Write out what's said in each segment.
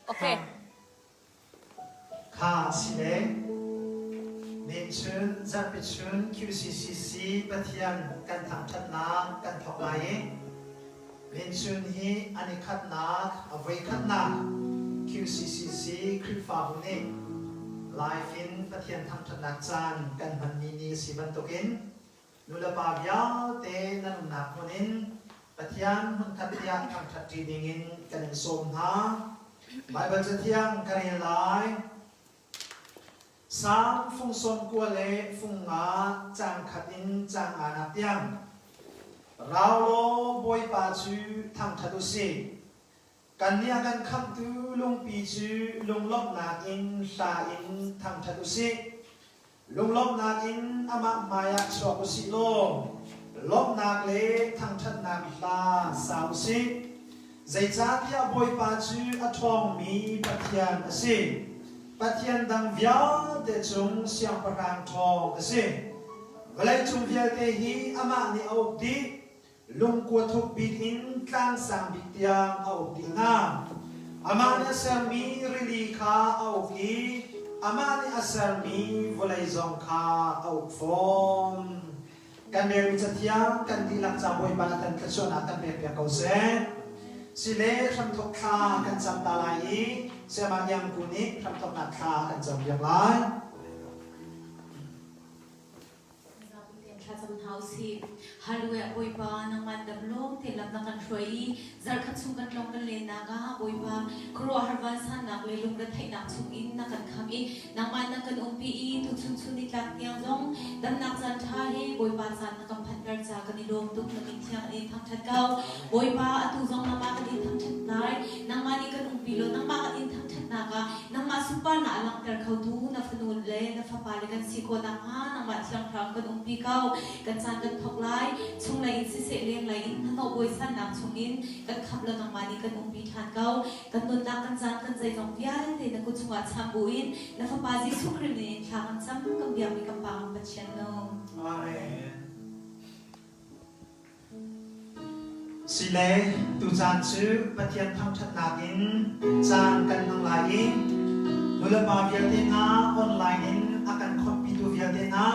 Okay. Kha si le Ninchun zarhpi chun QCCC Pathian kan thangṭhatnak kan thawk lai i Ninchun hi an i khatnak a voikhatnak QCCC Khrihfabu nih live in Pathian thangṭhatnak caan kan hmanmi ni a si bantukin Nulepa vialte nan umnak hmun in Pathian hmunkhat tiah thangṭhat ṭi dingin kan in sawm hna. Baibal Cathiang ka rel lai. Salm fung 90 le fung nga caang khat in caang nganak tiang. Rau law Bawipa cu thangṭhat u sih. Kannih a kan khamhtu lungpi cu lunglawmhnak in hla in thangṭhat u sih. Lunglawmhnak in amah hmaiah chuak u sih law lawmhnak le thangṭhatnak hla sa u sih. Zeicahtiah Bawipa cu a ṭhawngmi Pathian a si. Pathian dang vialte cung siangpahrang ṭhawng a si. Vawleicung vialte hi amah nih a uk dih. Lungkua thuk bik in tlang sang bik tiang a uk dih hna. Amah nih a sermi rili kha a uk i amah nih a sermi vawlei zong kha a uk fawn. Kan relmi cathiang kan dihlak ca Bawipa na kan thluachuahnak kan pekpiak ko seh. Sile hramthok thla kan cam ta lai i Sayama Iang Ku nih hramthoknak thla kan campiak lai. Zapi tein thlacam hna usih. Hallelujah Bawipa nangmah dam lawng te lam na kan hruai i zarkhat chung kan tlawng kan lennak ah Bawipa khuaruahhar vansannak le lungretheihnak chung in na kan kham i nangmah na kan umpi i tuchun chun nitlak tiang zong damnak caan ṭha he Bawipa caan na kan phanhter ca kan i lawm tuk na min thiang in thangṭhat ko. Bawipa atu zong nangmah kan in thangṭhat lai nangmah nih kan umpi law nangmah kan in thangṭhatnak ah Nangmah sunparnak a langhter khotu na fanu le na fapa le kan si khawh nakhnga nangmah Thiang Thlarau kan umpi ko. Kan caan kan thawk lai. Chunglei in siseh lenglei in hnahnawh bawisannak chungin kan khamh law nangmah nih kan umpi ṭhan ko. Kan nunnak kan caan kan zeizong vialte na kut chungah cham buin na Fapa Jesuh Khrih min in thla kan cam kan biakmi kan Pa kan Pathian nu. Amen. Sile, tucaan cu Pathian thangṭhatnak in caan kan hmang lai i nulepa vialte hna online in a kan khawmhpitu vialte hna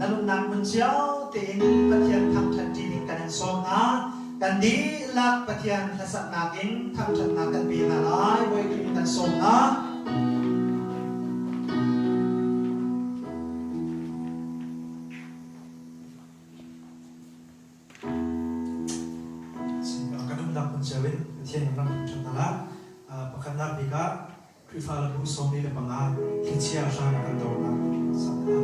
nan umnak hmun cio tein Pathian thangṭhat ṭi ding kan in sawm hna. Kan dihlak Pathian hlasaknak in thangṭhatnak kan pe hna lai. Bawi Khrih in kan sawm hna. Kan umnak hmun cio in Pathian kan ram ṭhatnak ah pakhatnak bik ah Khrihfa le bu 45 thlichia hrang kan dornak sak hna.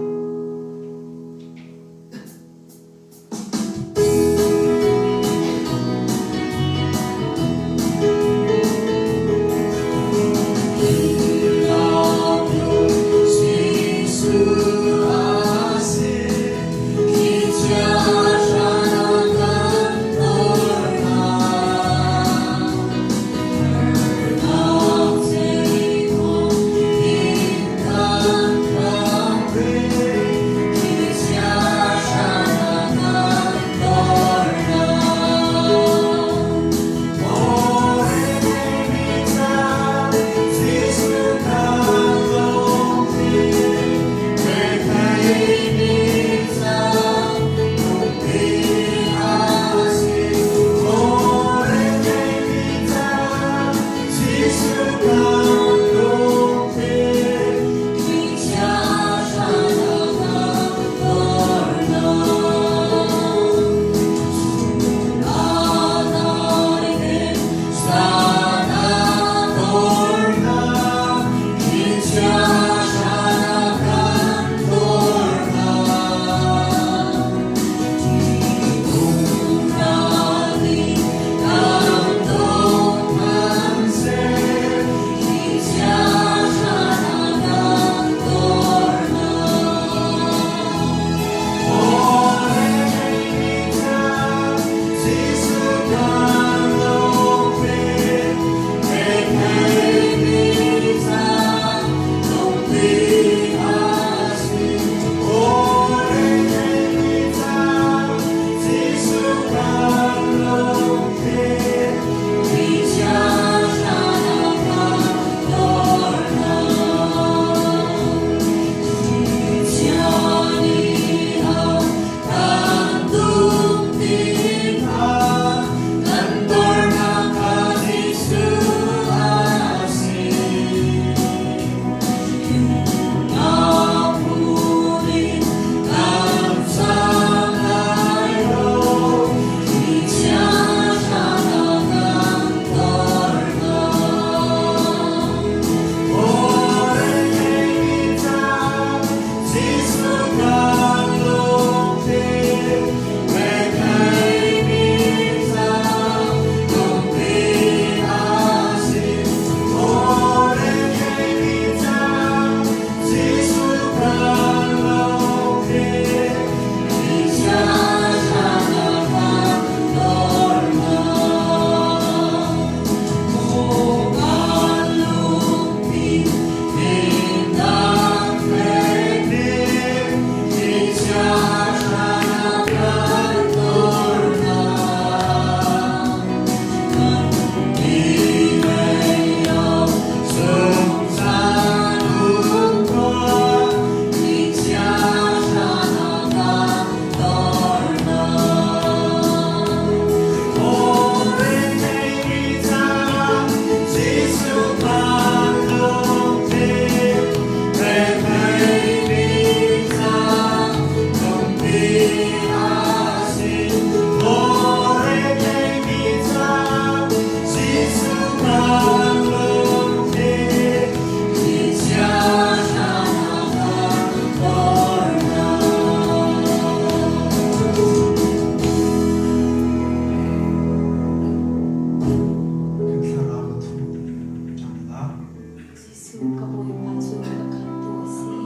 Jesuh ka Bawipa cu ka khamhtu a si.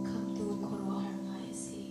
Khamhtu khuaruahhar ngai a si.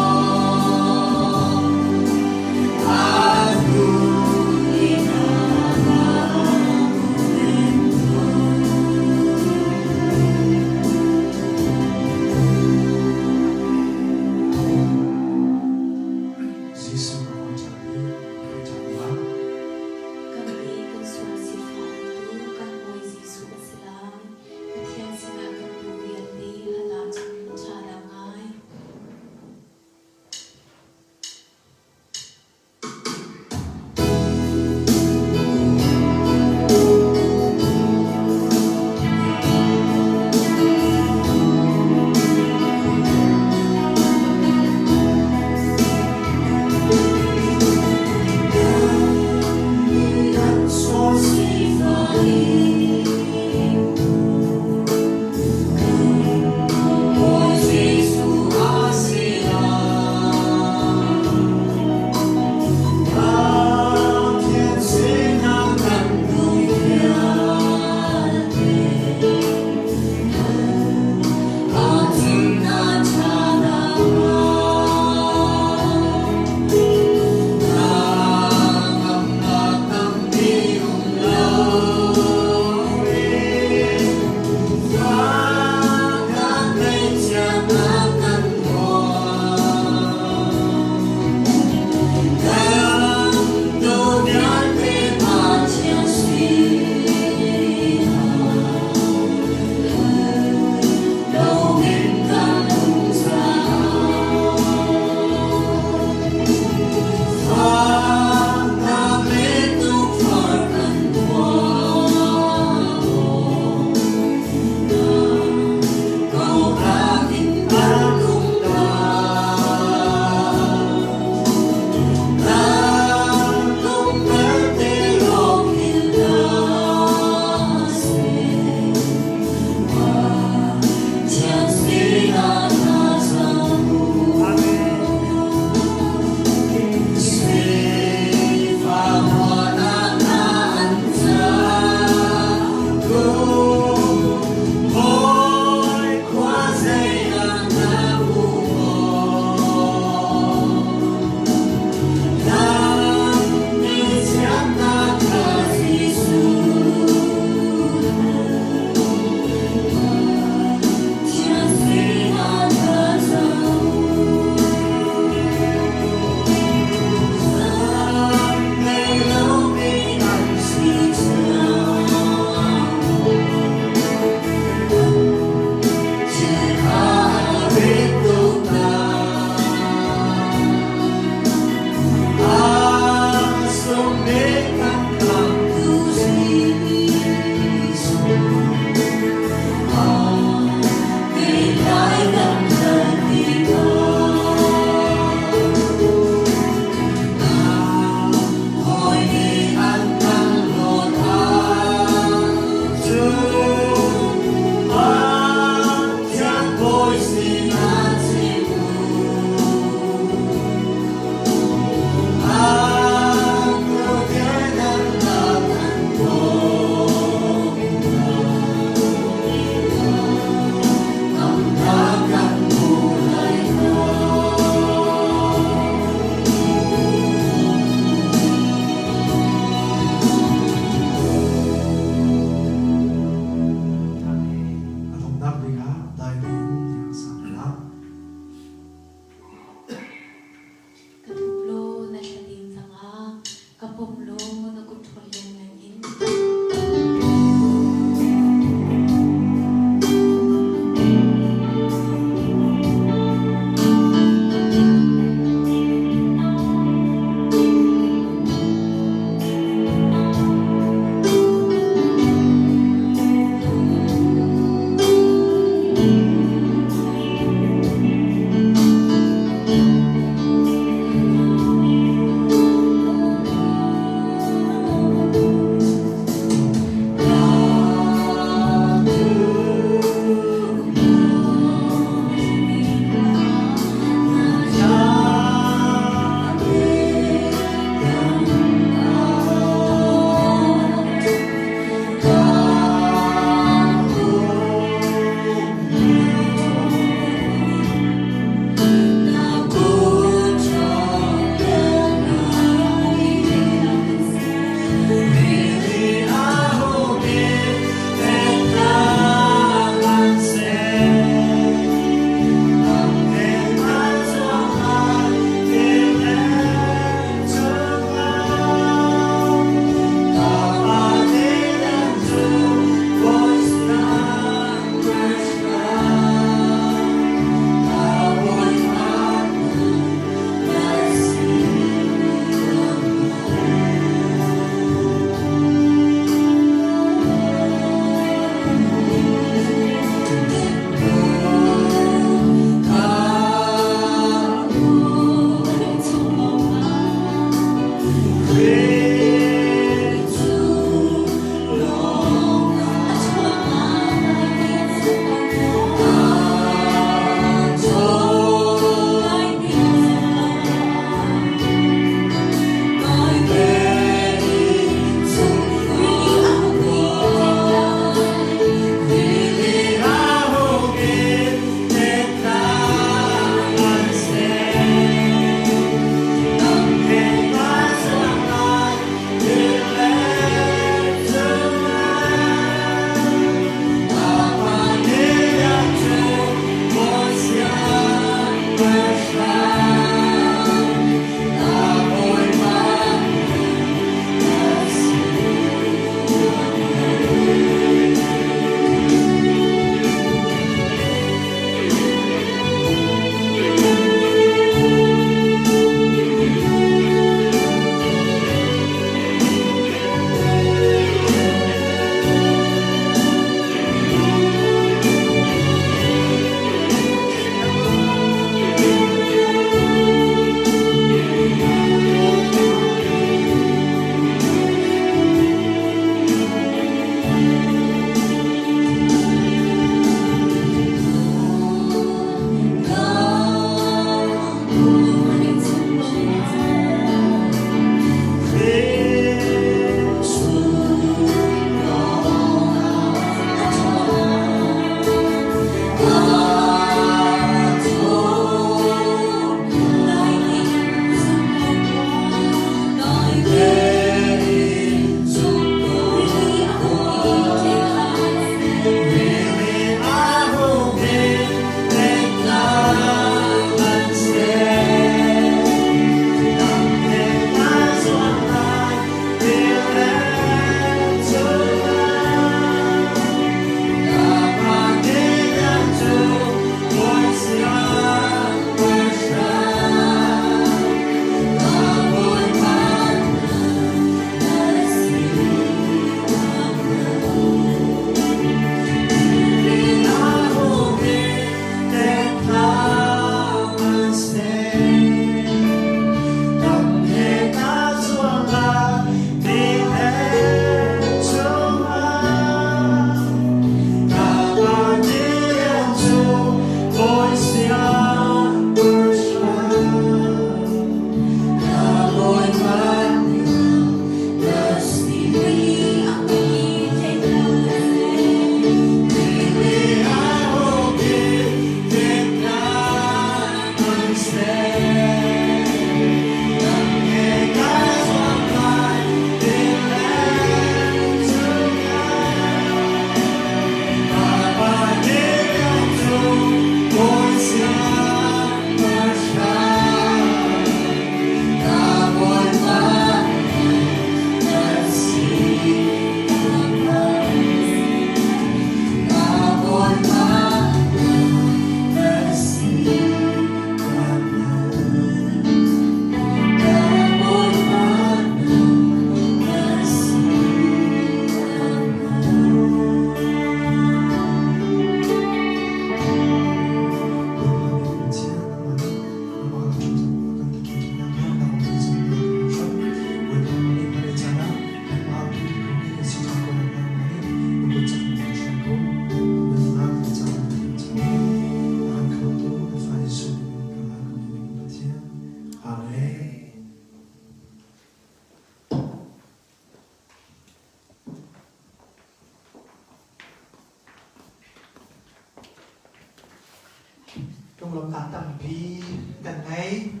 Lunglawmhnak tampi kan ngei.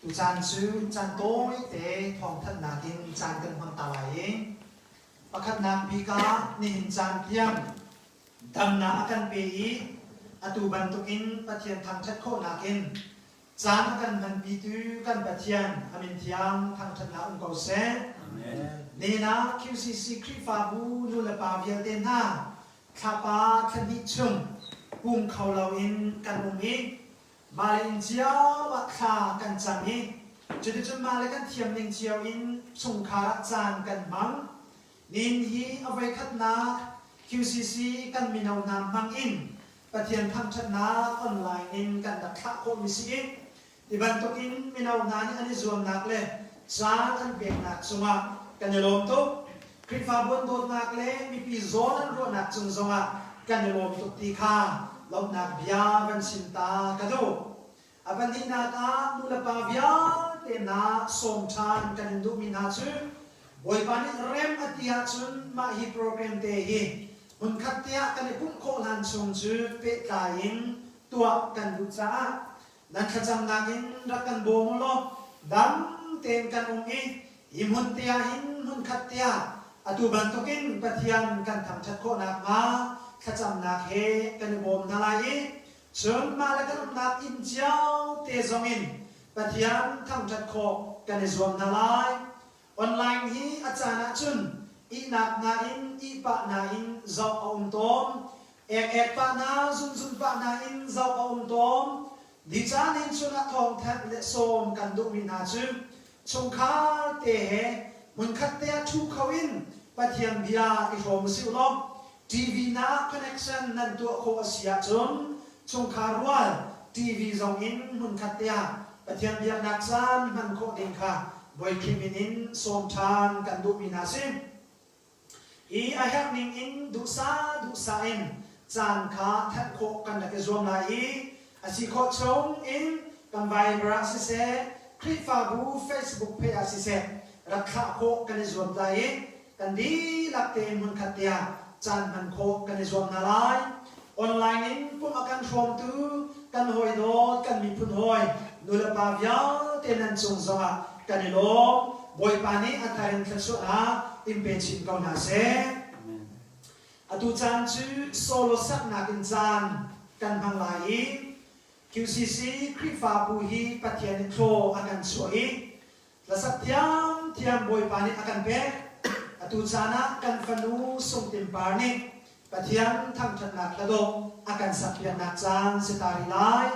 Tucaan cu caan tawite thawngthanhnak in caan kan hmang ta lai i pakhatnak bik ah nihin caan tiang damnak a kan pe i atu bantukin Pathian thangṭhat khawhnak in caan a kan hmanpitu kan Pathian a min thiang thangṭhatnak um ko seh. Nihin ah QCC Khrihfabu nulepa vialte hna thlapa thlahnih chung pum kho loin kan um i mah le inn cio ah thla kan cam i cuticun mah le kan thiam ning cio in chungkhar ah caan kan hmang. Nihin hi a voikhatnak QCC kan mino hna hmang in Pathian thangṭhatnak online in kan rak thlah khawhmi si i hi bantukin mino hna nih an i zuamnak le caan an peknak cungah kan i lawm tuk. Khrihfabu an dawtnak le mipi zawn an ruahnak cung zongah kan i lawm tuk ti kha lawmhnak bia van chim ta ka duh. A pahnihnak ah nulepa vialte hna sawm ṭhan kan in duhmi hna cu Bawipa nih rem a ti ahcun mah hi program te hi hmunkhat te ah kan i pumh khawh hlan chung cu pehtlai in tuah kan duh caah nan thlacamnak in rak kan bawm u law dam tein kan um i hi hmun te ah hin hmunkhat te ah atu bantukin Pathian kan thangṭhat khawh nakhnga thlacamnak he kan i bawm hna lai i cun mah le kan umnak inn cio te zongin Pathian thangṭhat khawh kan i zuam hna lai. Online hi a caan ahcun ihnak hna in ihpah hna in zoh a um tawn. Ek-ek pah hna, zunzun pah hna in zoh a um tawn. Ni caan hin chun ah thawngthanh le sawm kan duhmi hna cu chungkhar te he hmunkhat te ah ṭhu kho in Pathian bia i hrawm usih law TV na connection nan tuah khawh a si ahcun chungkhar rual TV zong in hmunkhat te ah Pathian biaknak caan hman khawh ding kha Bawi Khrih min in sawm ṭhan kan duhmi hna si. Hi a herh ning in duhsah duhsah in caan kha thanh khawh kan rak i zuam lai i a si khawh chung in kan Viber ah siseh, Khrihfabu Facebook page ah siseh rak thlah khawh kan i zuam lai i kan dihlak tein hmunkhat tiah caan hman khawh kan i zuam hna lai. Online in pumh a kan hrawmtu kan hawi dawt kan miphun hawi nulepa vialte nan cung zongah kan i lawm. Bawipa nih a thar in thluachuahnak in pe chin ko hna seh. Atu caan cu solo saknak in caan kan hmang lai i QCC Khrihfabu hi Pathian nih thlaw a kan chuah i Hlasak thiamthiam Bawipa nih a kan pek. Atu caan ah kan fanu Sungtim Par nih Pathian thangṭhatnak hladawh a kan sakpiaknak caan si ta rih lai.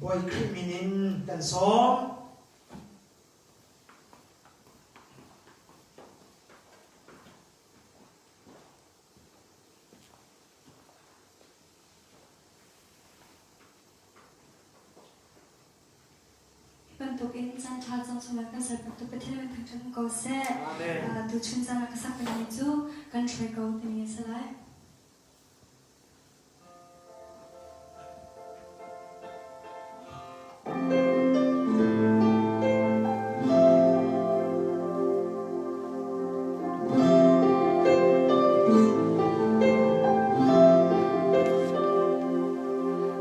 Bawi Khrih min in kan sawm. Hi bantukin caan ṭha cang chungah kan ser bantuk Pathian min thangṭhat ko seh. Tuchun caan ah ka sak dingmi cu kan hruai ko timi a si lai.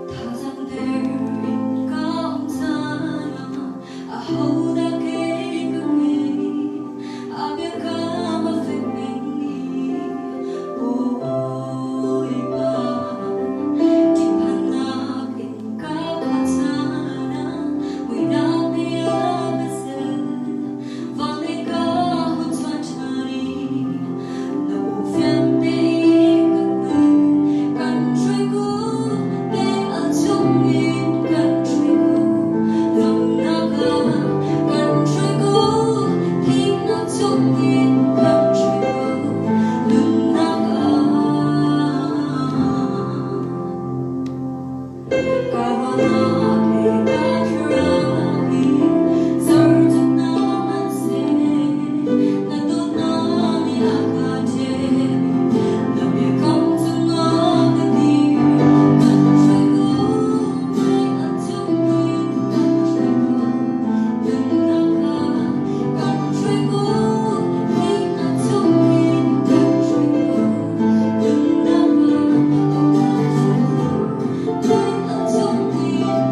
Thazaang der in ka um caan ah ahodah kei ka ngei? A biakam a fek dingmi Bawipa. Ṭihphannak in ka khat caan ah muihnak nih a ka zelh. Van lei ka hun chuan ṭhan i na aw fiang tein ka hngalh. Kan hruaiku mei-al chungin kan hruaiku lamnak ah kan hruaiku thihnak chungin kan hruaiku nunnak ah. Ka ruahnak le ka thlarau hi zarhcunnak an si. Na dawtnak nih a ka ṭem. Na biakam cungah ka dir. Kan hruai ko, mei a chungin kan hruai ko. Nunnak ah kan hruai ko, thihnak chungin kan hruai ko. Nunnak ah kan hruai ko.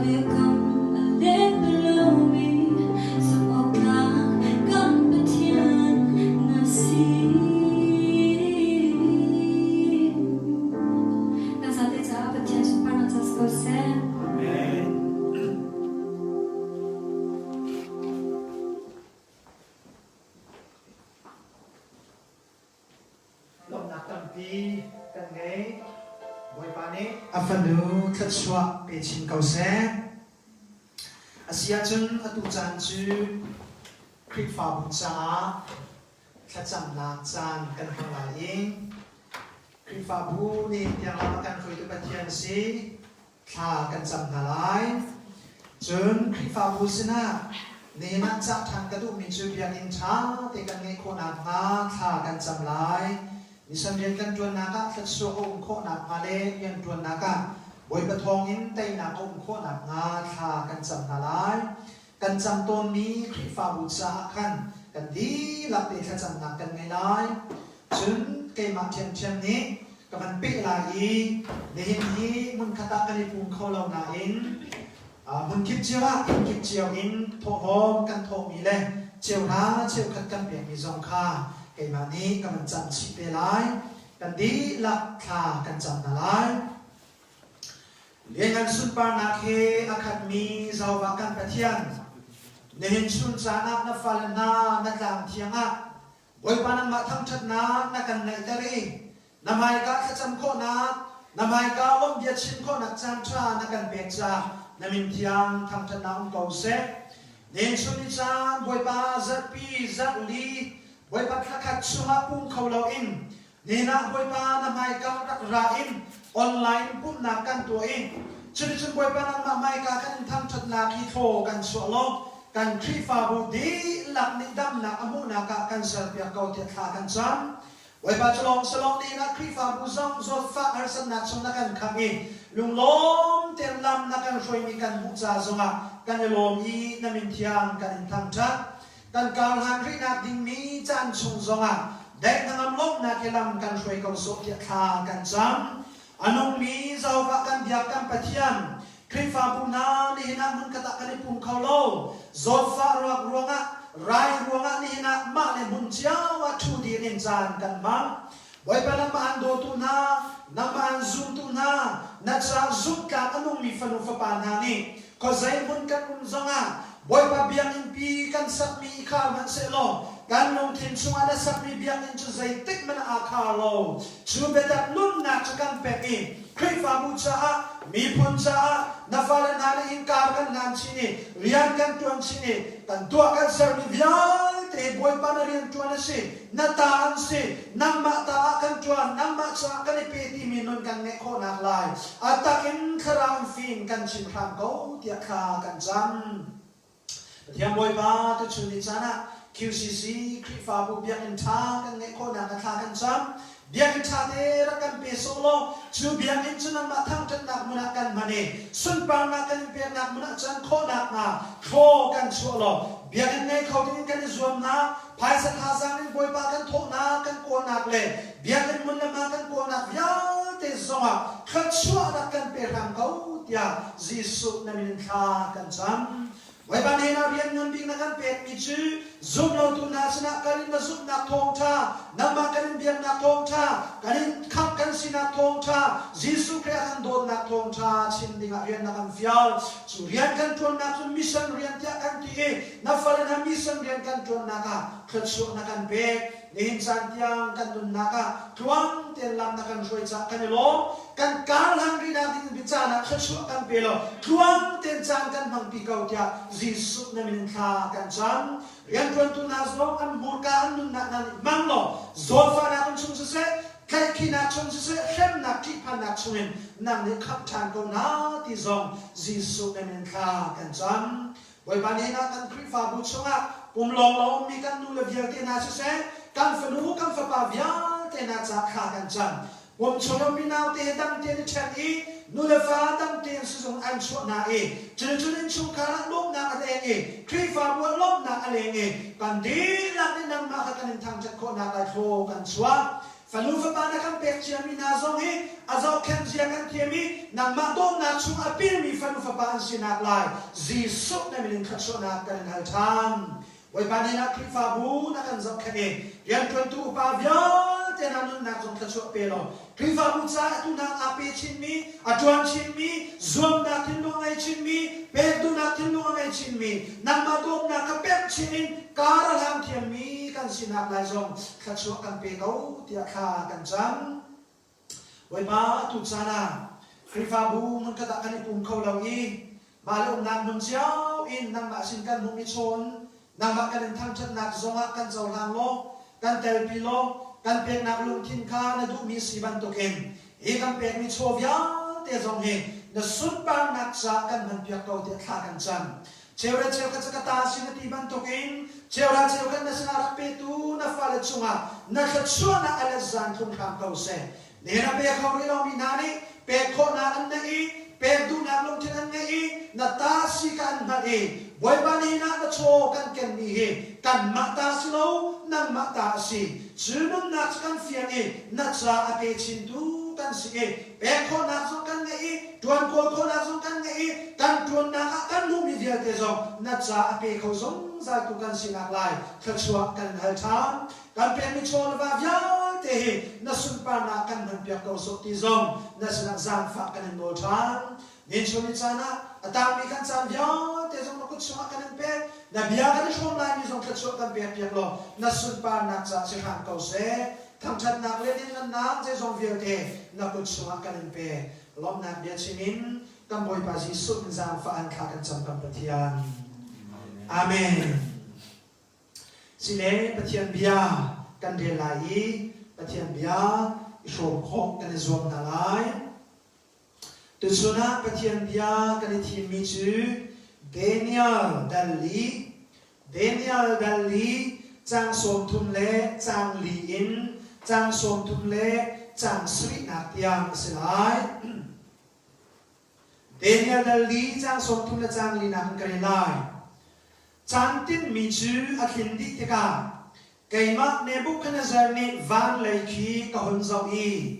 biakam a let lomi zumhawktlak kan Pathian na si. Kan zate caah Pathian sunparnak ca si ko seh. Amen. Lawmhnak tampi kan ngei. Bawipa nih a fanu thluachuah pe chin ko seh. A si ahcun atu caan cu Khrihfabu caah thlacamnak caan kan hmang lai i Khrihfabu nih tianglam a kan hruaitu Pathian a si. Thla kan cam hna lai. Cun Khrihfabu sinah nihin ah cah ṭhan ka duhmi cu biakinn ṭha te kan ngeih khawh nakhnga thla kan cam lai. Mission rian kan ṭuannak ah thluachuah a um khawh nakhnga le rian ṭuannak ah Bawipa thawngin teinak a um khawh nakhnga thla kan cam hna lai. Kan cam tawnmi Khrihfabu caah khan kan dihlak te thlacamnak kan ngei lai. Cun keimah ṭhiamṭhiam nih ka van peh lai i nihin hi hmunkhat ah kan i pum kho lo nain hmunkip cio ah innkip cio in thawhlawm kan thawhmi le cheuhra cheukhat kan pekmi zong kha keimah nih ka van cam chih te lai. Kan dihlak thla kan cam hna lai. Lianngan sunparnak he a khatmi Jehovah kan Pathian, nihin chun caan ah na fale hna na tlang thiang ah Bawipa nangmah thangṭhatnak na kan ngeihter i na hmaika thlacam khawhnak, na hmaika lawmhbia chim khawhnak caanṭha na kan pek caah na min thiang thangṭhatnak um ko seh. Nihin chun ni caan Bawipa zarhpi, zarhli, Bawipa thlakhat chungah pum kho loin Nihin ah Bawipa na hmaika rak ra in online pumhnak kan tuah i cuticun Bawipa nangmah hmaika kan in thangṭhatnak hi thlaw kan chuah law kan Khrihfabu dihlak nih damnak a hmuhnak ah kan serpiak ko tiah thla kan cam. Bawipa cu lawng si lawng nihin ah Khrihfabu zong zawtfah harsatnak chung na kan khamh i lunglawm tein lam na kan hruaimi kan hmuh ca zongah kan i lawm i na min thiang kan in thangṭhat. Kan karhlan rihnak dingmi caan chung zongah daih hnangam lawmhnak he lam kan hruai ko sawh tiah thla kan cam. A nungmi Jehovah kan biak kan Pathian, Khrihfabu hna nihin ah hmunkhat ah kan i pum kho lo. Zawtfah ruak ruangah, rai ruangah nihin ah mah le hmun cio ah ṭhu dir in caan kan hmang. Bawipa nangmah an dawtu hna, nangmah an zumtu hna, na caah zumhtlak a nungmi fanu fapa hna nih khuazei hmun kan um zongah Bawipa biakinn pi kan sakmi i khar hmanh sehlaw kan lungthin chungah na sakmi biakinn cu zeitik hmanh ah aa khar lo. Cu biatak nunnak cu kan pek i Khrihfabu caah, miphun caah na fale hna nih innka kan hlan chin i rian kan ṭuan chin i kan tuah kan sermi vialte hi Bawipa na rian ṭuan a si, na ta an si, nangmah ta ah kan ṭuan, nangmah caah kan i pe timi nun kan ngeih khawhnak lai a tak in thlarau in fim kan chim hram ko tiah thla kan cam. Pathian Bawipa tuchun ni caan ah QCC Khrihfabu biakinn ṭha kan ngeih khawhnak hnga thla kan cam. Biakinn ṭha te rak kan pe sawh law cu biakinn cu nangmah thangṭhatnak hmun ah kan hman i sunparnak kan in peknak hmun ah can khawhnak hnga thlaw kan chuah law biakinn ngei kho dingin kan i zuam hna. Phaisa thazaang in Bawipa kan thawhnak kan kawlnak le biakinn hmun le hma kan kawlnak vialte zongah thluachuahnak kan pe hram ko tiah Jesuh na min in thla kan cam. Bawipa hnenah rian ngan bik na kan pekmi cu zumlotu hna sinah kal in na zumhnak thawngṭha, nangmah kan in biaknak thawngṭha, kan in khamh kan sinak thawngṭha, Jesuh Khrih a kan dawtnak thawngṭha chim dingah rian na kan fial. Cu rian kan ṭuannak cu mission rian tiah kan ti i na fale hna mission rian kan ṭuannak ah thluachuah na kan pek. Nihin caan tiang kan nunnak ah tluang tein lam na kan hruai caah kan i lawm. Kan karhlan rihnak ding caan ah thluachuah kan pe law tluang tein caan kan hmangpi ko tiah Jesuh na min in thla kan cam. Rianṭuantu hna zong an hmurka an nunnak hna nih hmang law zawnfahnak in chung siseh, tlaihkhihnak chung siseh, hremnak ṭihphannak chungin nang nih khamh ṭhan ko hna ti zong Jesuh na min in thla kan cam. Bawipa nih ah kan Khrihfabu chungah pum lawng a ummi kan nule vialte hna siseh, kan fanu kan fapa vialte hna caah thla kan cam. Pum chung ummi naute he dam tein i ṭhen i nulefa dam tein sizung an chuah hna i cunicun innchungkhar ah lawmhnak a leng i Khrihfabu ah lawmhnak a leng i kan dihlak nih nangmah kha kan in thangṭhat khawhnak lai thlaw kan chuah. Fanu fapa na kan pek ciami hna zong hi a zohkhenh zia kan thiam i nangmah dawtnak chung a pilmi fanu fapa an sinak lai Jesuh na min in thluachuahnak kan in hal ṭhan. Bawipa nih na Khrihfabu na kan zohkhenh i rianṭuantu upa vialte hna nunnak zong thluachuah pe law Khrihfabu caah atu hna aa pe chinmi, a ṭuan chinmi, zuamnak thinlung a ngei chinmi, pek duhnak thinlung a ngei chinmi, nangmah dawtnak kha pek chin in kar a hlang thiammi kan sinak lai zong thluachuah kan pe ko tiah thla kan cam. Bawipa, atu caan ah Khrihfabu hmunkhat ah kan i pum kho lo i mah le umnak hmun cio in nangmah sin kan hmuhmi chawn, nangmah kan in thangṭhatnak zongah kan cohlang law, kan telpi law, kan peknak lungthin kha na duhmi si bantukin hi kan pekmi chaw vialte zong hi na sunparnak caah kan hmanpiak ko tiah thla kan cam. Cheuhra cheukhat cu ka ta a si na ti bantukin cheuhra cheukhat na sinah rak petu na fale cungah na thluachuahnak a let zan tlung hram ko seh. Nihin a pe kho rih lomi hna nih pek khawhnak an neih i pek duhnak lungthin an ngeih i na ta si kha an hngalh i Bawipa nihin ah na chaw kan kenmi hi kanmah ta si lo nangmah ta a si. Cu nunnak cu kan fian i na ca a pe chintu kan si i pek khawhnak zong kan ngeih i ṭuan kawl khawhnak zong kan ngeih i kan ṭuannak ah kan hmuhmi vialte zong na ca a pe kho zungzaltu kan sinak lai thluachuah kan hal ṭhan. Kan pekmi chaw le va vialte hi na sunparnak kan hmanpiak ko sawh ti zong na sinah zaangfah kan in nawl ṭhan. Nichun ni caan ah a tangmi kan caan vialte zong na kut chungah kan in pek. Na bia kan i hrawm laimi zong thluachuah kan pekpiak law na sunparnak caah si hram ko seh. Thangṭhatnak le lianngannak zeizong vialte na kut chungah kan in pek. Lawmhnak bia chim in kan Bawipa Jesuh in zaangfah an thla kan cam kan Pathian. Amen. Sile Pathian bia kan rel lai i Pathian bia i hrawm khawh kan i zuam hna lai. Tuchun ah Pathian bia kan i thimmi cu Daniel dal li, Daniel dal li caang 30 le caang li in caang 30 le caang sarihnak tiang a si lai. Daniel dal li caang 30 le caang linak in ka rel lai. Caan tinhmi cu a tlin dih tikah keimah Nebuchadnezzar nih van lei khi ka hun zoh i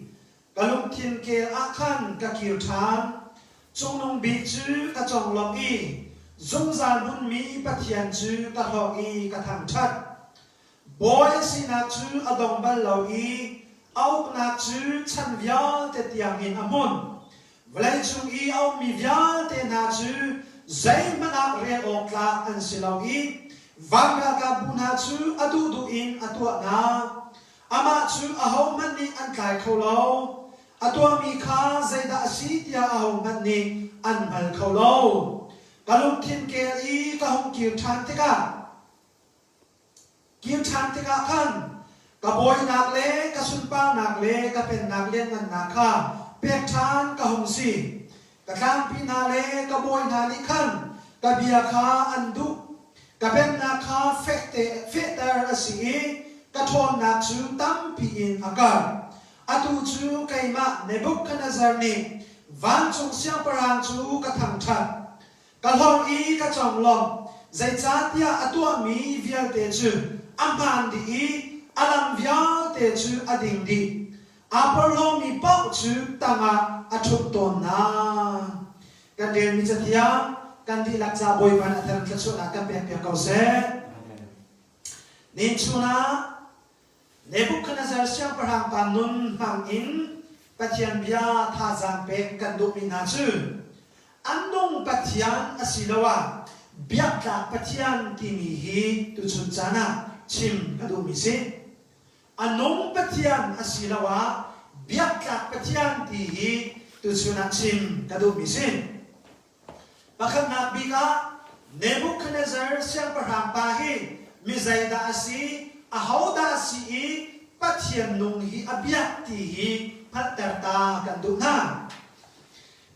Ka lungthin kel ah khan ka kir ṭhan. Cungnung bik cu ka conglawmh i zungzal hmunmi Pathian cu ka hlawk i ka thangṭhat. Bawi a sinak cu a dong bal lo i a uknak cu chan vialte tiangin a hmun. Vawleicung i a ummi vialte hna cu zeihmanh ah rel awk tlak an si lo i van ralkapbu hna cu a duhduh in a tuah hna. Amah cu ahohmanh nih an tlai kho lo. A tuahmi kha zeidah a si tiah ahohmanh nih an hngal kho lo. Ka lungthin kel i ka hung kir ṭhan tikah kir ṭhan tikah khan ka bawinak le ka sunparnak le ka pennak lianngannak kha pek ṭhan ka hung si. Ka tlangpi hna le ka bawi hna nih khan ka bia kha an duh. Ka pennak kha fekte fehter a si i ka ṭhawnnak cu tampi in a karh. Atu cu keimah Nebuchadnezzar nih vancung siangpahrang cu ka thangṭhat. Ka hlorh i ka conglawmh, zeicahtiah a tuahmi vialte cu a hmaan dih i a lam vialte cu a ding dih. Aa porhlawmi paoh cu tangah a ṭhut tawn hna. Kan relmi cathiang kan dihlak ca Bawipa nih a thar in thluachuahnak kan pekpiak ko seh. Nichun ah Nebuchadnezzar siangpahrang pa nun hmang in Pathian bia thazaang pek kan duhmi hna cu an nung Pathian asiloah biaktlak Pathian timi hi tuchun caan ah chim ka duhmi si. A nung Pathian asiloah biaktlak Pathian ti hi tuchun ah chim ka duhmi si. Pakhatnak bik ah Nebuchadnezzar siangpahrang pa hi mi zeidah a si, ahodah a si i Pathian nung hi a biak ti hi hngalhter ta kan duh hna.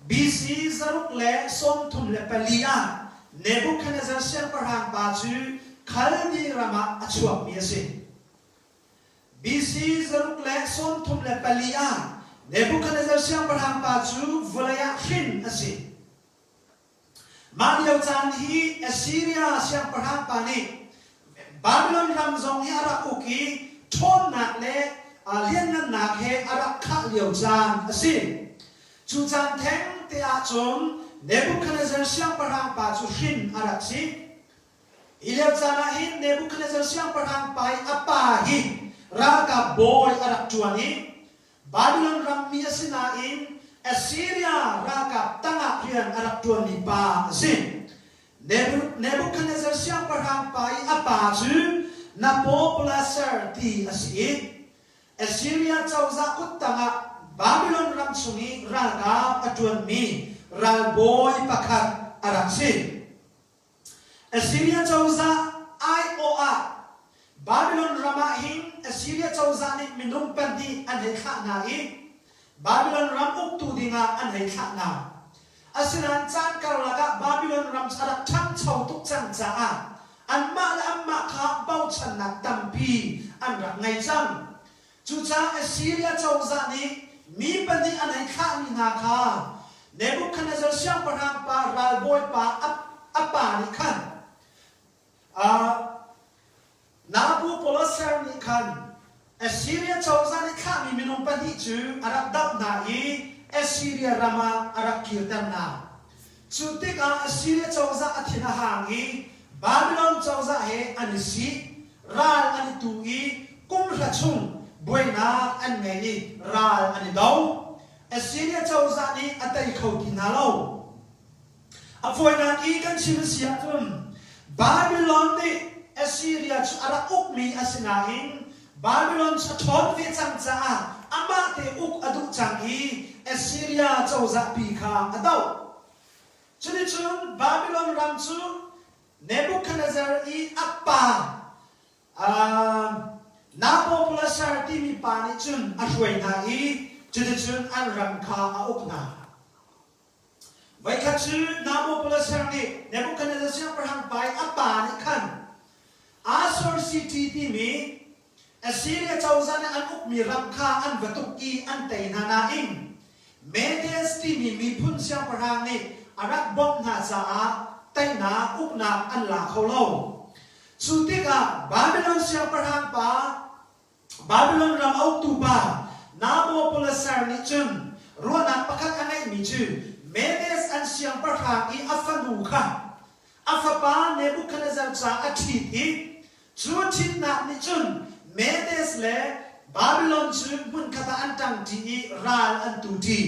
BC 634 ah Nebuchadnezzar siangpahrang pa cu Khaldi ram ah a chuakmi a si. BC 634 ah Nebuchadnezzar siangpahrang pa cu vawlei ah hrin a si. Mah lio caan hi Assyria siangpahrang pa nih Babylon ram zong hi a rak uk i ṭhawnnak le lianngannak he a rak khah lio caan a si. Cu caan theng te ahcun Nebuchadnezzar siangpahrang pa cu hrin a rak si. Hi lio caan ah hin Nebuchadnezzar siangpahrang pa i a pa hi ralkap bawi a rak ṭuan i Babylon rammi a si nain Assyria ralkap tangah rian a rak ṭuanmi pa a si. Nebuchadnezzar siangpahrang pa i a pa cu Nabopolassar ti a si i Assyria cozah kut tangah Babylon ram chung i ralkap a ṭuanmi ralbawi pakhat a rak si. Assyria cozah aiawh ah Babylon ram ah hin Assyria cozah nih minung pahnih an hei thlah hna i Babylon ram uktu dingah an hei thlah hna. Asinain caan karlak ah Babylon ram cu a rak ṭhangcho tuk cang caah anmah le anmah kha bochannak tampi an rak ngei cang. Cucaah Assyria cozah nih mi pahnih an hei thlahmi hna kha Nebuchadnezzar siangpahrang pa ralbawipa a pa nih khan Nabopolassar nih khan Assyria cozah nih thlahmi minung pahnih cu a rak doh hna i Assyria ram ah a rak kirter hna. Cu tikah Assyria cozah a thin a hang i Babilon cozah he an i si, ral an i tu i kumhra chung buainak an ngei i ral an i do. Assyria cozah nih a tei kho ti hna lo. A fawinak i kan chim a si ahcun Babylon nih Assyria cu a rak ukmi a si nain Babylon cu a ṭhawn ve cang caah amah te uk a duh cang i Assyria cozah pi kha a doh. Cuticun Babylon ram cu Nebuchadnezzar i a pa Nabopolassar timi pa nih cun a hruai hna i cuticun an ram kha a uk hna. Voikhat cu Nabopolassar nih Nebuchadnezzar siangpahrang pa i a pa nih khan Assur City timi Assyria cozah nih an ukmi ram kha an va tuk i an tei hna nain Medes timi miphun siangpahrang nih a rak bawmh hna caah teinak uknak an la kho lo. Cu tikah Babylon siangpahrang pa Babylon ram a uktu pa Nabopolassar nih cun ruahnak pakhat a ngeihmi cu Medes an siangpahrang i a fanu kha a fapa Nebuchadnezzar ca a ṭhit i Cu ṭhitnak nih cun Medes le Babilon cu hmunkhat ah an ṭangṭi i ral an tuṭi.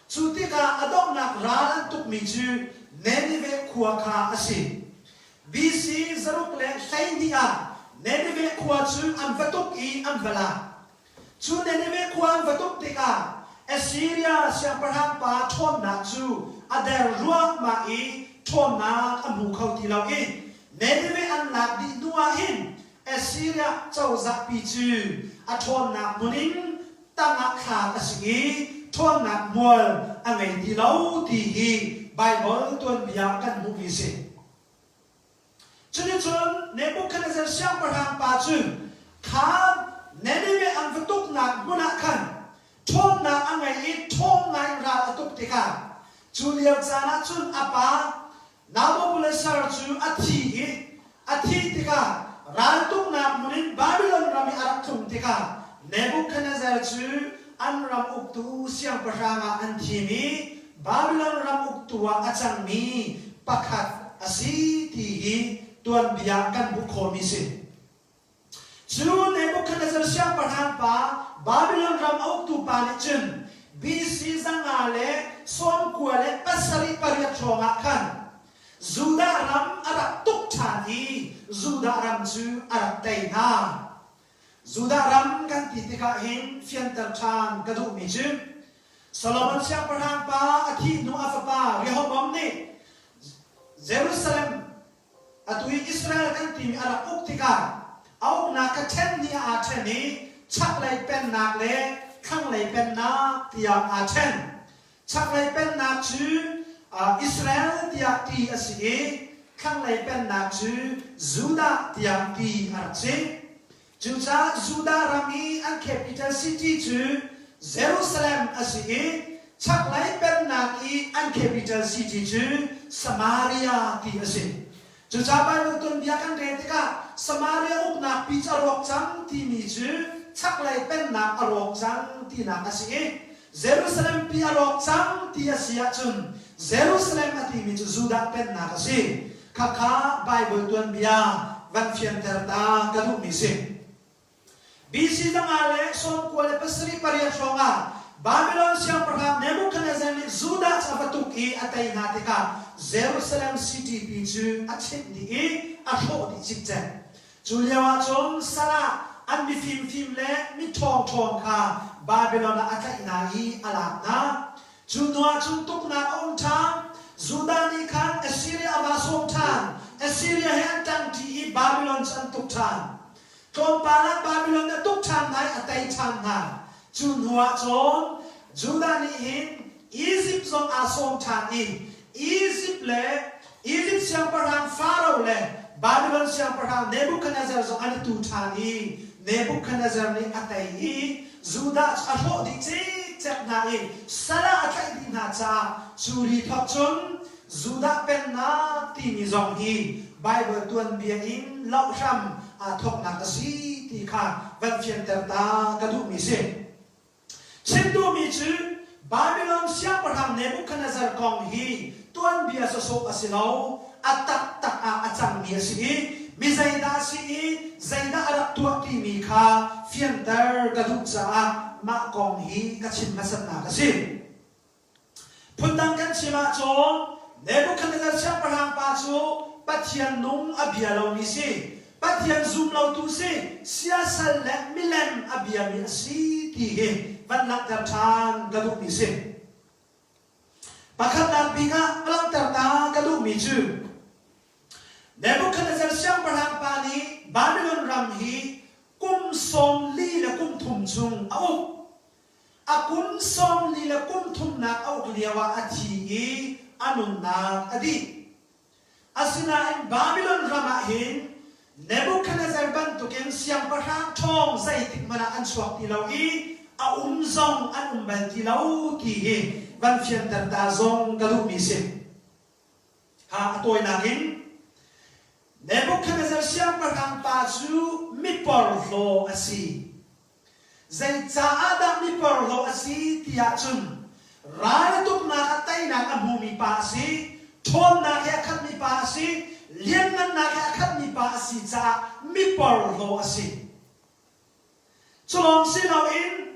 Cu tikah a donghnak ral an tukmi cu Nineveh khua kha a si. BC 612 ah Nineveh khua cu an va tuk i an va lak. Cu Nineveh khua an va tuk tikah Assyria siangpahrang pa ṭhawnnak cu a der ruahmah i ṭhawnnak a hmu kho ti lo i Nineveh an lak dih hnu ah hin Assyria cozahpi cu a ṭhawnnak hmun in tangah thlak a si i ṭhawnnak hmual a ngei ti lo ti hi Baibal tuanbia kan hmuhmi a si. Cuticun Nebuchadnezzar siangpahrang pa cu kha Nineveh an va tuknak hmun ah khan ṭhawnnak a ngei i ṭhawng ngai in ral a tuk tikah cu lio caan ah cun a pa Nabopolassar cu a thi i a thih tikah raltuknak hmun in Babilon ram i a rak tlung tikah Nebuchadnezzar cu an ram uktu siangpahrang ah an thim i Babilon ram uktu ah a cangmi pakhat a si ti hi tuanbia kan hmuh khawhmi si. Cu Nebuchadnezzar siangpahrang pa Babilon ram a uktu pa nih cun BC 598 hrawng ah khan Judah ram a rak tuk ṭhan i Judah ram cu a rak tei hna. Judah ram kan ti tikah hin fianter ṭhan ka duhmi cu Solomon siangpahrang pa a thih hnu a fapa Rehoboam nih Jerusalem atu i Israel kan timi a rak uk tikah a uknak kha ṭhen hnih ah aa ṭhen i chaklei pennak le thlanglei pennak tiah aa ṭhen. Chaklei pennak cu Israel tiah ti a si i thlanglei pennak cu Judah tiah ti a rak si. Cucaah Judah ram i an capital city cu Jerusalem a si i chaklei pennak i an capital city cu Samaria ti a si. Cucaah Baibal tuanbia kan rel tikah Samaria uknak pi cu a rawk cang timi cu chaklei pennak a rawk cang tinak a si i Jerusalem pi a rawk cang ti a si ahcun Jerusalem a timi cu Judah pennak a si. Khakha Baibal tuanbia van fianter ta ka duhmi si. BC zanga le 97 pariat hrawngah Babylon siangpahrang Nebuchadnezzar nih Judah cu a va tuk i a tei hna tikah Jerusalem city pi cu a chimh dih i a hrawh dih cikcek. Cu lio ah cun sal ah an mifimfim le miṭhawngṭhawng kha Babylon ah a tlaih hna i a lak hna. Cu hnuah cun tuknak a um ṭhan. Judah nih khan Assiria a va sawm ṭhan. Assiria he an ṭangṭi i Babylon cu an tuk ṭhan. Tlawmpal ah Babilon a tuk ṭhan hna i a tei ṭhan hna. Cu hnuah cun Judah nih hin Izipt zong aa sawm ṭhan i Izipt le Izipt siangpahrang Faro le Babilon siangpahrang Nebuchadnezzar zong an i tu ṭhan i Nebuchadnezzar nih a tei i Judah cu a hrawh dih cikcek hna i sal ah a tlaih dih hna caah cu ri thawk cun Judah pennak timi zong hi Baibal tuanbia in lohram aa thawknak a si ti kha van fianter ta ka duhmi si. Chim duhmi cu Babylon siangpahrang Nebuchadnezzar kong hi tuanbia sawsawh a si lo, a taktak ah a cangmi a si i mi zeidah a si i zeidah a rak tuah timi kha fianter ka duh caah mah kong hi ka chim hmasatnak a si. Phundang kan chim ahcun Nebuchadnezzar siangpahrang pa cu Pathian nung a bia lomi si, Pathian zum lotu si, siasal le milem a biami a si ti hi van langhter ṭhan ka duhmi si. Pakhatnak bik ah langhter ta ka duhmi cu Nebuchadnezzar siangpahrang pa nih Babylon ram hi kum sawm li le kum thum chung a uk. A kum 40 le kum thumnak a uk lioah a thi i a nunnak a dih. Asinain Babilon ram ah hin Nebuchadnezzar bantukin siangpahrang ṭhawng zeitik hmanh ah an chuak ti lo i a um zong an um bal ti lo ti hi van fianter ta zong ka duhmi si. Ha a tawinak in Nebuchadnezzar siangpahrang pa cu miporhlaw a si. Zeicaah dah miporhlaw a si ti ahcun ral tuknak ah teinak a hmumi pa a si, ṭhawnnak he a khatmi pa a si, lianngannak he a khatmi pa a si caah miporhlaw a si. Cu lawng si loin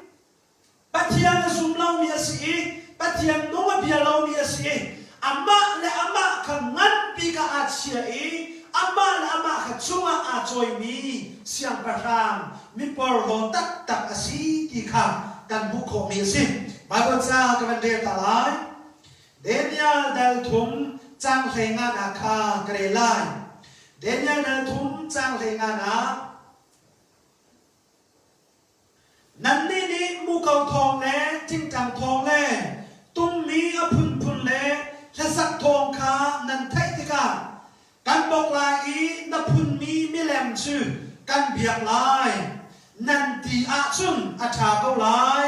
Pathian a zum lomi a si i Pathian nung a bia lomi a si i amah le amah kha nganpi kha aa chia i amah le amah kha cungah aa cawimi siangpahrang miporhlaw taktak a si ti kha kan hmuh khawhmi a si. Baibal ca ka van rel ta lai. Daniel dal thum cang hlei nganak kha ka rel lai. Daniel dal thum cang hlei nganak Nannih nih muko thawng le tingtang thawng le tummi a phunphun le hlasak thawng kha nan theih tikah kan bawk lai i na phunmi milem cu kan biak lai, nan ti ahcun a ṭha ko lai.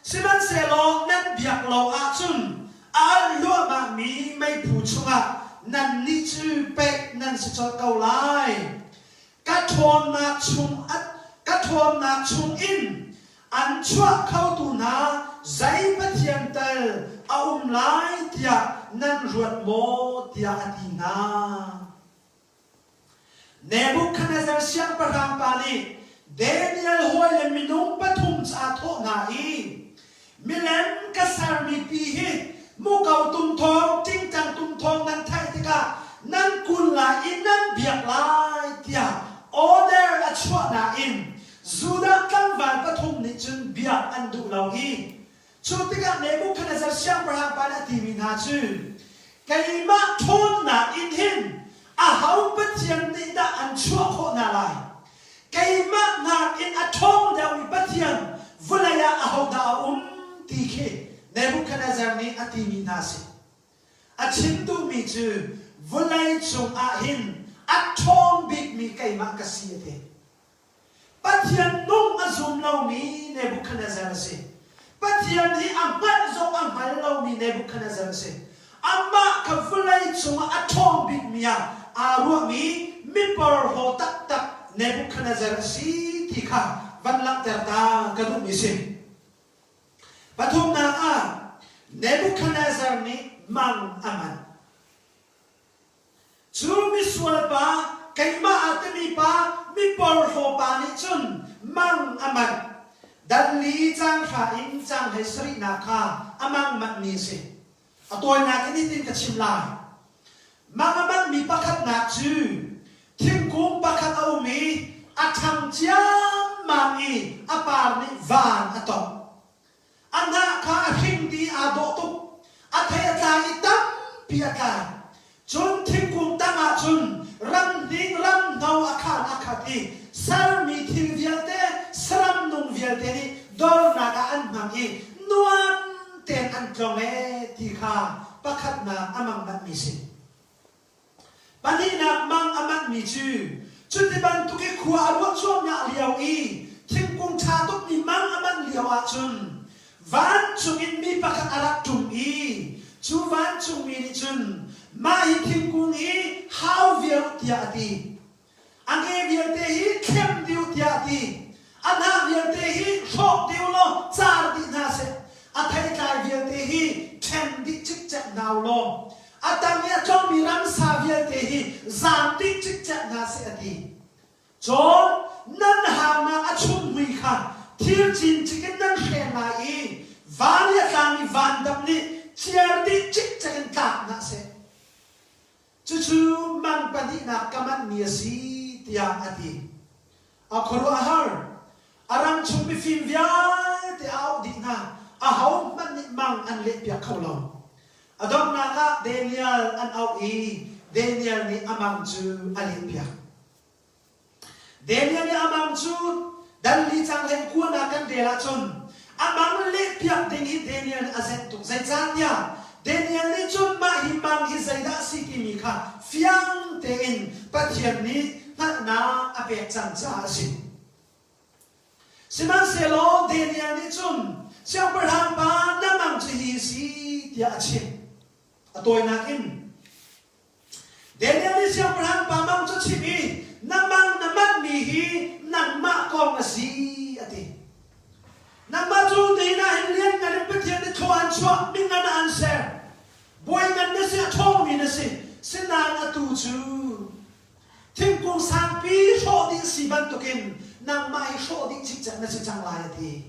Sihmanhsehlaw nan biak lo ahcun a alh hluahmahmi meiphu chungah nannih cu pek nan si colh ko lai. Ka ṭhawnnak chung ka ṭhawnnak chungin an chuah khotu hna zei pathian tal a um lai tiah nan ruat maw tiah a ti hna. Nebuchadnezzar siangpahrang pa nih Daniel hawi le minung pathum cu aa thawh hna i Milem ka sermi pi hi muko tum thawng, tingtang tum thawng nan theih tikah nan kun lai i nan biak lai tiah order a chuah nain Judah tlangval pathum nih cun biak an duh lo i cu tikah Nebuchadnezzar siangpahrang pa nih a timi hna cu keimah ṭhawnnak in hin aho pathian nih dah an chuah khawh hna lai Keimah nakin a ṭhawng deuhmi Pathian vawlei ah ahodah a um ti khi Nebuchadnezzar nih a timi hna a si. A chim duhmi cu vawlei cung ah hin a ṭhawng bikmi keimah ka si a ti. Pathian nung a zum lomi Nebuchadnezzar a si. Pathian hi a hngalh zong a hngal lomi Nebuchadnezzar a si. Amah kha vawlei cungah a ṭhawng bikmi ah aa ruahmi miporhlaw taktak Nebuchadnezzar a si ti kha van. van langhter ta ka duhmi si. Pathumnak ah Nebuchadnezzar nih mang a manh. Cu misual pa, keimah aa timi pa, miporhlaw pa nih cun mang a manh. Dan li caang hra in caang hlei sarihnak kha a mang manhmi a si. A tawinak in hitin ka chim lai. Mang a manhmi pakhatnak cu thingkung pakhat a um i a ṭhang ciammam i a par nih van a tongh. A hnah kha a hring dih i aa dawh tuk. A thei a tlai i tampi a tlai. Cun thingkung tangah cun ramhning ramhno a khaan a khat i sermi thil vialte, saram nung vialte nih dornak ah an hmang i nuam tein an tlong ee ti kha pakhatnak a mang manhmi si. Pahnihnak mang a manhmi cu cuti bantuk i khua a ruah cuahmah lio i thingkung ṭha tukmi mang a manh lio ahcun vancung in mi pakhat a rak ṭum i cu vancungmi nih cun mah hi thingkung hi hau viar u tiah a ti. A nge vialte hi thlem dih u tiah a ti. A hnah vialte hi hrawk dih u law car dih hna seh. A theitlai vialte hi ṭhen dih cikcek hna u law a tang i a tlongmi ramsa vialte hi zaam dih cikcek hna seh a ti. Cun nan haunak a chumhmui kha thir cincik in nan hren lai i van i a tlangmi vandam nih ciar dih cikcek in tlak hna seh. Cucu mang pahnihnak ka manhmi a si, tiah a ti. A khuaruahhar. A ram chung mifim vialte a auh dih hna. Ahohmanh nih mang an lehpiak kho lo. A donghnak ah Daniel an auh i Daniel nih a mang cu a lehpiak. Daniel nih a mang cu dal li cang hleng kuanak kan rel ahcun a mang lehpiak ding hi Daniel nih a zenh tuk. Zeicahtiah Daniel nih cun mah hi mang hi zeidah a si timi kha fiang tein Pathian nih hngalhnak a pek cang caah a si. Sihmanhsehlaw Daniel nih cun siangpahrang pa na mang cu hi a si tiah a chimh. A tawinak in Daniel nih siangpahrang pa mang cu chim i na mang na manhmi hi nangmah kong a si a ti. Nangmah cu nihin ah hin lianngan in Pathian nih thlua an chuah, mingan ah an ser. Bawi ngan na si, a ṭhawngmi na si. Sinain atu cu thingkung sangpi hrawh dih si bantukin nangmah hi hrawh dih cikcek na si cang lai a ti.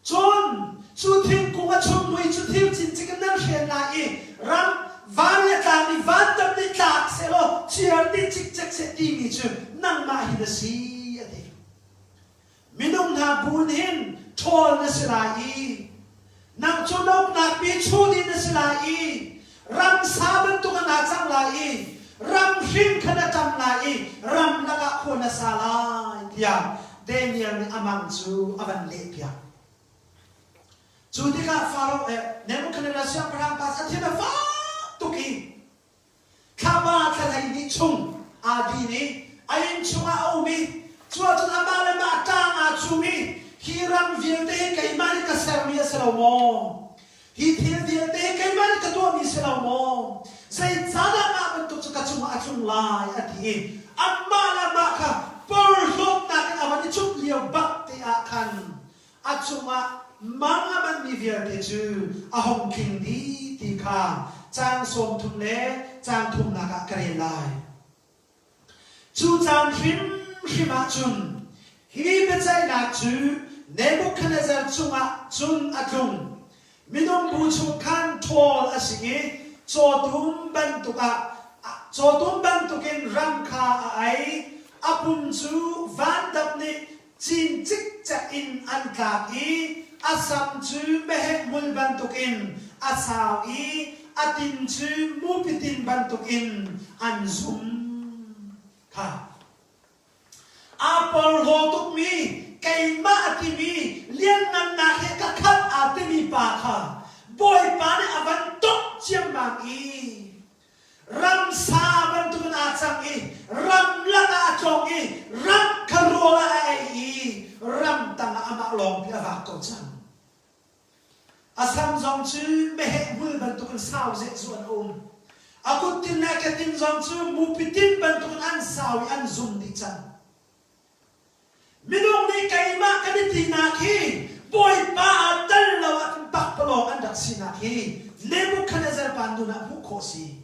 Cun cu thingkung a chunhmui cu thir cincik in nan hren lai i ram van le tlang i vantam nih tlak sehlaw ciar dih cikcek seh timi cu nangmah hi na si, a ti. Minung hna bu hin ṭhawl na si lai i nang cu na uknak pi chu dih na si lai i ramsa bantuk ah naa cang lai i ram hring kha na ṭam lai i ram lakah khua na sa lai tiah Daniel nih a mang cu a van lehpiak. Cu tikah Faraoh eh Nebuchadnezzar siangpahrang pa a thin a fak tuk i Thlapa thla 12 chung aa din i a inn chungah a um i cu ahcun amah le mah ṭang aa cum i hi ram vialte hi keimah nih ka sermi a si lo maw? Hi thil vialte hi keimah nih ka tuahmi si lo maw? Zeicahdah mah bantuk cu ka cungah a tlung lai? a ti i amah le amah kha porhlawtnak in a van i cumh lio bak te ah khan a cungah mang a manhmi vialte cu a hung tling dih ti kha caang 30 le caang thumnak ah ka rel lai. Cu caan hrimhrim ah cun hi biaceihnak cu Nebuchadnezzar cungah cun a tlung. Minung bu chung khan ṭhawl a si i cawtum bantuk ah cawtum bantukin ram kha a ei. A pum cu vandap nih cin cikcek in an tlak i a sam cu meheh hmul bantukin a sau i a tin cu mupi tin bantukin an zum kha. Aa porhlaw tukmi keimah a timi lianngannak he ka khat aa timi pa kha Bawipa nih a van tuk ciammam i Ramsa bantukin aa cang i ramlak ah a tlong i ram kha rawl ah a ei i ramtang ah amah lawngpi a vak ko cang. A sam zong cu meheh hmul bantukin sau zehzuh an um. A kuttin le a ketin zong cu mupi tin bantukin an sau i an zum dih cang. Minung nih keimah kan i tinak hi Bawipa ah tel lo ahcun pakpalawng an rak sinak hi Nebuchadnezzar pa nun ah hmuh khawh si.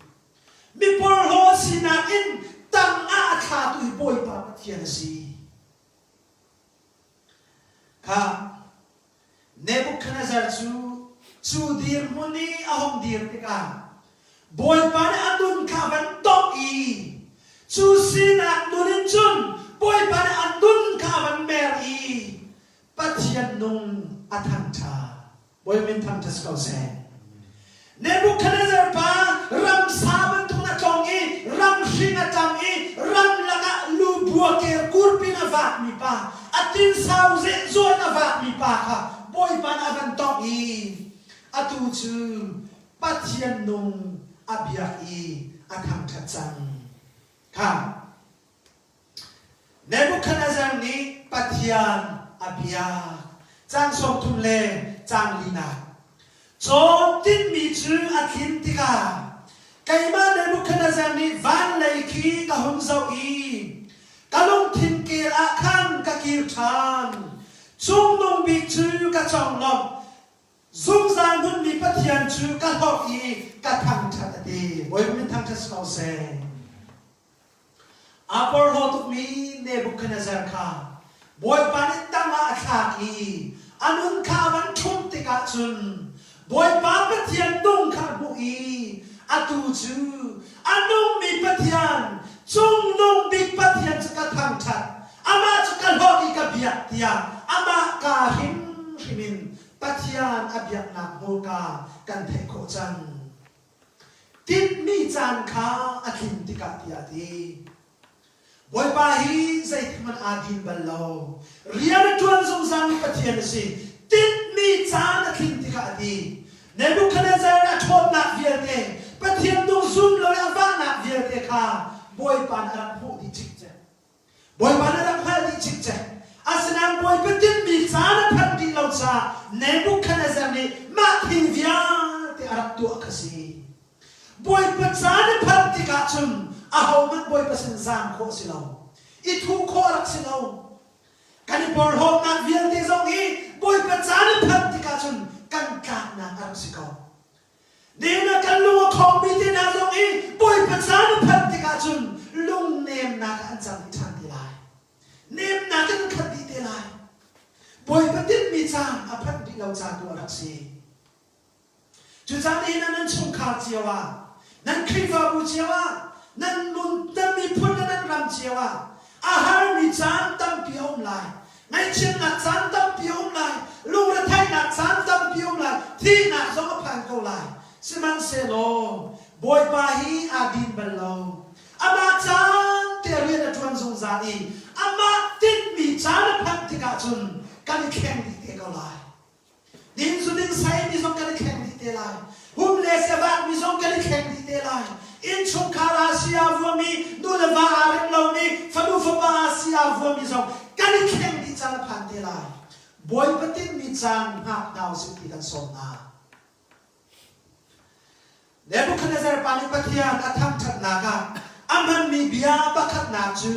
Mi porhlaw sinak in tang ah a thlatu hi Bawipa Pathian a si. Kha Nebuchadnezzar cu cu dirhmun i a hung dir tikah Bawipa nih a nun kha a van tongh i cu sinak nun in cun Bawipa nih a nun kha a van mer i Pathian nung a thangṭha. Bawipa min thangṭhat si ko seh. Nebuchadnezzar pa ramsa bantuk a tlong i ramhring a tang i ramlak ah lu bua ker kurpin a vakmi pa a tinsau zehzuan a vakmi pa kha Bawipa nih a van tongh i atu cu Pathian nung a biak i a thangṭhat cang. Kha Nebuchadnezzar nih Pathian a biak. Caang 30 le caang linak. Cawn tinhmi cu a tlin tikah keimah Nebuchadnezzar nih van lei khi ka hun zoh i ka lungthin kel ah khan ka kir ṭhan. Cungnung bik cu ka conglawmh. Zungzal hmunmi Pathian cu ka hlorh i ka thangṭhat a ti. Bawipa min thangṭhat si ko seh. Aa porhlaw tukmi Nebuchadnezzar kha Bawipa nih tangah a thlak i a nun kha a van ṭhumh tikah cun Bawipa Pathian nung kha a hmuh i atu cu a nungmi Pathian, Cungnung Bik Pathian cu ka thangṭhat, amah cu ka hlorh i ka biak tiah amah kaa hrimhrim in Pathian a biaknak hmurka kan theih khawh cang. Tinhmi caan kha a tlin tikah tiah a ti. Bawipa hi zeitikhmanh aa din bal lo. Rian a ṭuan zungzalmi Pathian a si. Tinhmi caan a tlin tikah a ti. Nebuchadnezzar a ṭhawnnak vialte, Pathian nung zum lo i a vahnak vialte kha Bawipa nih a rak hmuh dih cikcek. Bawipa na rak hngalh dih cikcek. Asinain Bawipa tinhmi caan a phanh rih lo caah Nebuchadnezzar nih mah thil vialte a rak tuah kha si. Bawipa caan a phanh tikah cun ahohmanh Bawipa sin zaam khawh a si lo. I thuh khawh a rak si lo. Kan i porhlawtnak vialte zong hi Bawipa caan a phanh tikah cun kan tlaknak a rak si ko. Nihin ah kan lung a khawngmi te hna zong hi Bawipa caan a phanh tikah cun lungnemnak ah an cang dih ṭhan te lai. Nemnak in an khat dih te lai. Bawipa tinhmi caan a phanh rih lo ca tu a rak si. Cucaah nihin ah nan chungkhar cio ah, nan Khrihfabu cio ah, nan nun, nan miphun le nan ram cio ah a harmi caan tampi a um lai. Ngaihchiatnak caan tampi a um lai, lungretheihnak caan tampi a um lai, thihnak zong a phan ko lai. Sihmanhsehlaw Bawipa hi aa din bal lo. Amah caan te rian a ṭuan zungzal i amah tinhmi caan a phanh tikah cun kan i thleng dih te ko lai. Din zu ding saimi zong kan i thleng dih te lai. Hum le sevakmi zong kan i thleng dih te lai. Innchungkhar ah si aa vuami, nu le va aa rem lomi, fanu fapa ah si aa vuami zong kan i thleng dih caan a phan te lai. Bawipa tinhmi caan hngak hna usih ti kan sawm hna. Nebuchadnezzar pa nih Pathian a thangṭhatnak ah a hmanmi bia pakhatnak cu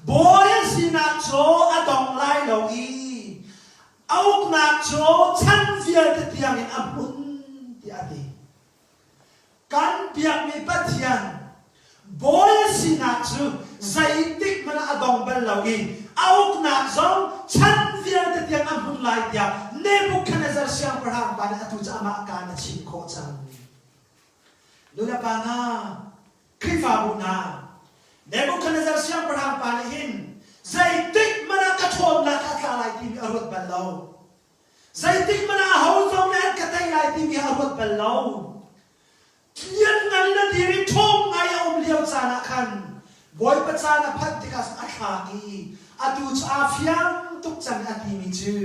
bawi a sinak cu a dong lai lo i a uknak cu chan vialte tiangin a hmun tiah a ti. Kan biakmi Pathian Bawi a sinak cu zeitik hmanh ah a dong bal lo i a uknak zong chan vialte tiang a hmun lai tiah Nebuchadnezzar siangpahrang pa nih atu cu amah kaan a chim khawh cang. Nulepa hna, Khrihfabu hna, Nebuchadnezzar siangpahrang pa nih hin zeitik hmanh ah ka ṭhawnnak a tla lai timi a ruat bal lo. Zeitik hmanh ah aho zong nih an ka tei lai timi a ruat bal lo. Lianngan na dir i ṭhawng ngai a um lio caan ah khan Bawipa caan a phanh tikah a thlak i atu cu aa fiang tuk cang a timi cu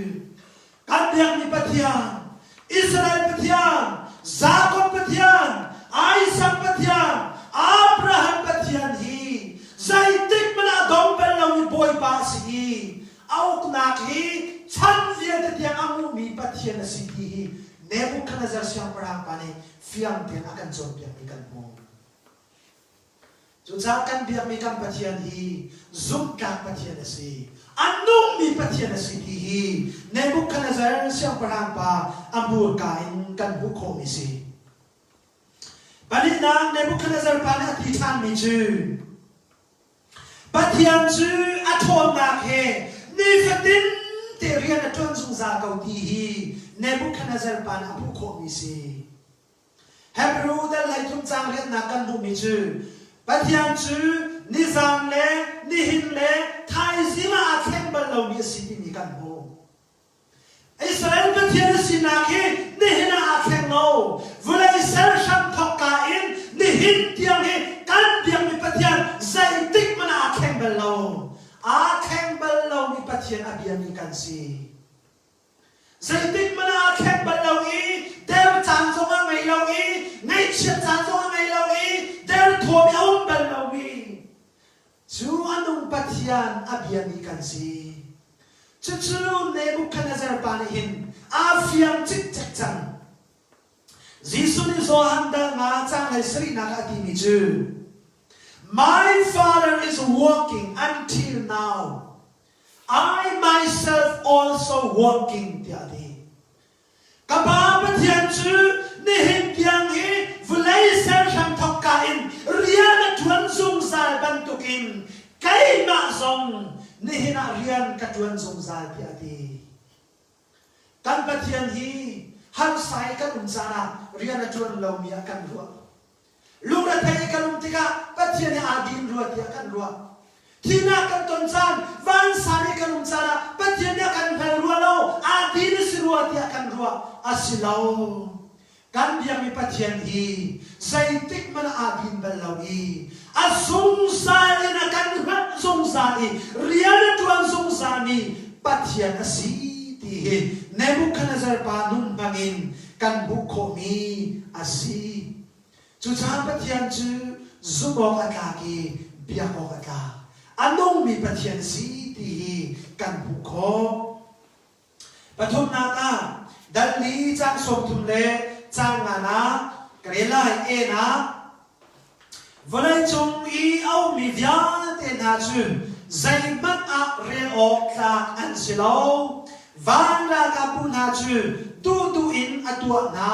kan biakmi Pathian, Israel Pathian, Jakob Pathian, Isaac Pathian, Abraham Pathian hi zeitik hmanh ah dong bal lomi Bawipa a si i a uknak hi chan vialte tiang a nguhmi Pathian a si ti hi Nebuchadnezzar siangpahrang pa nih fiang tein a kan cawnpiakmi kan hmuh. Cucaah kan biakmi kan Pathian hi zumhtlak Pathian a si. A nungmi Pathian a si ti hi Nebuchadnezzar siangpahrang pa a hmurka in kan hmuh khawhmi si. Pahnihnak Nebuchadnezzar pa nih a ti ṭhanmi cu Pathian cu a ṭhawnnak he nifatin te rian a ṭuan zungzal ko ti hi Nebuchadnezzar pa nih a hmuh khawhmi si. Hebrew dal 13 caang rianhnak kan hmuhmi cu Pathian cu nizan le nihin le thaizing ah aa thleng bal lomi a si timi kan hmuh. Israel Pathian a sinak hi nihin ah aa thleng lo. Vawlei ser hram thawkka in nihin tiang hi kan biakmi Pathian zeitik hmanh ah aa thleng bal lo. Aa thleng bal lomi Pathian a biami kan si. Zeitik hmanh ah aa thleng bal lo i der caan zong a ngei lo i ngaihchiat caan zong a ngei lo i derthawm i a um bal lomi cu a nung Pathian a biami kan si. Cucu Nebuchadnezzar pa nih hin aa fiang cikcek cang. Jesuh nih Johan dal nga caang hlei sarihnak ah a timi cu My father is working until now. I myself also working tiah a ti. Ka Pa Pathian cu nihin tiang hi vawlei ser hramthawk ka in rian a ṭuan zungzal bantukin keimah zong nihin ah rian ka ṭuan zungzal tiah a ti. Kan Pathian hi harsa i kan um caan ah rian a ṭuan lomi ah kan ruah. Lungrethei i kan um tikah Pathian he aa din rua tiah kan ruah. Thihnak kan ton caan, vansan i kan um caan ah Pathian nih a kan hngal rua lo, aa din a si rua tiah kan ruah. A si lo. Kan biakmi Pathian hi zeitik hmanh ah aa din bal lo i a zungzal in a kan hngalh zungzal i rian a ṭuan zungzalmi Pathian a si ti hi Nebuchadnezzar pa nun hmangin kan hmuh khawhmi a si. Cucaah Pathian cu zumh awk a tlak i biak awk a tlak. A nungmi Pathian si ti hi kan hmuh khawh. Pathumnak ah dal li caang 30 le caang nganak ka rel lai en ah Vawleicung i a ummi vialte hna cu zeihmanh ah rel awk tlak an si lo. Van ralkapbu hna cu duhduh in a tuah hna.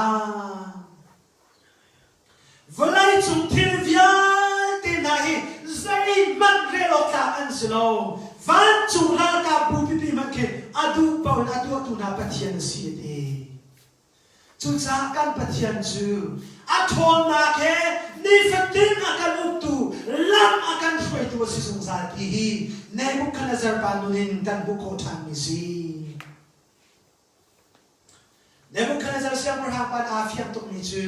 Vawleicung thil vialte hna hi zeihmanh rel awk tlak an si lo. Vancung ralkapbu pipi hmanh khi a duh paoh in a tuahtu hna Pathian a si a ti. Cucaah kan Pathian cu a ṭhawnnak he nifatin a kan uktu, lam a kan hruaitu a si zungzal ti hi Nebuchadnezzar pa nun in kan hmuh khawh ṭhanmi si. Nebuchadnezzar siangpahrang pa aa fiang tukmi cu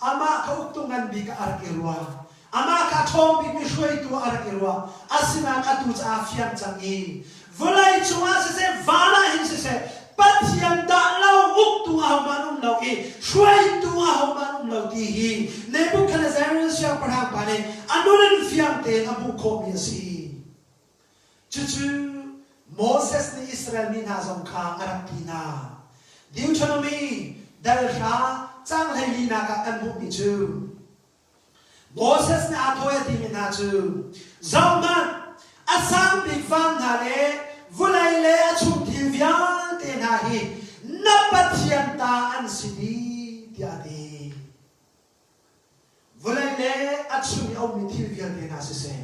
amah kha uktu ngan bik ah a rak i ruah. Amah kha a ṭhawng bikmi hruaitu ah a rak i ruah. Asinain atu cu aa fiang cang i vawlei cungah siseh, van ah hin siseh, Pathian dah lo uktu ahohmanh um lo i hruaitu ahohmanh um lo ti hi Nebuchadnezzar siangpahrang pa nih a nun in fiang tein a hmuh khawhmi a si. Cucu Moses nih Israel mi hna zong kha a rak ti hna. Deuteronomy dal hra caang 14nak ah kan hmuhmi cu Moses nih aa thawi a timi hna cu zohhmanh a sang bik van hna le vulei le a chung thil vialte hna hi na Pathian ta an si dih tiah a ti. Vawlei le a chung i a ummi thil vialte hna siseh,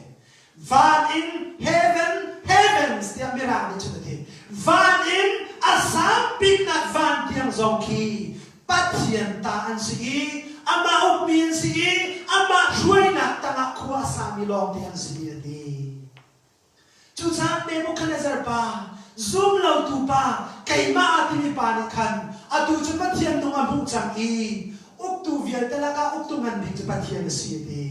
van in heaven, heavens tiah Mirang nih cun a ti. Van in a sang biknak van tiang zong khi Pathian ta an si i amah ukmi an si i amah hruainak tangah khua a sami lawngte an si dih a ti. Cucaah Nebuchadnezzar pa, zum lotu pa, keimah aa timi pa nih khan atu cu Pathian nung a hmuh cang i uktu vialte lakah uktu ngan bik cu Pathian a si a ti.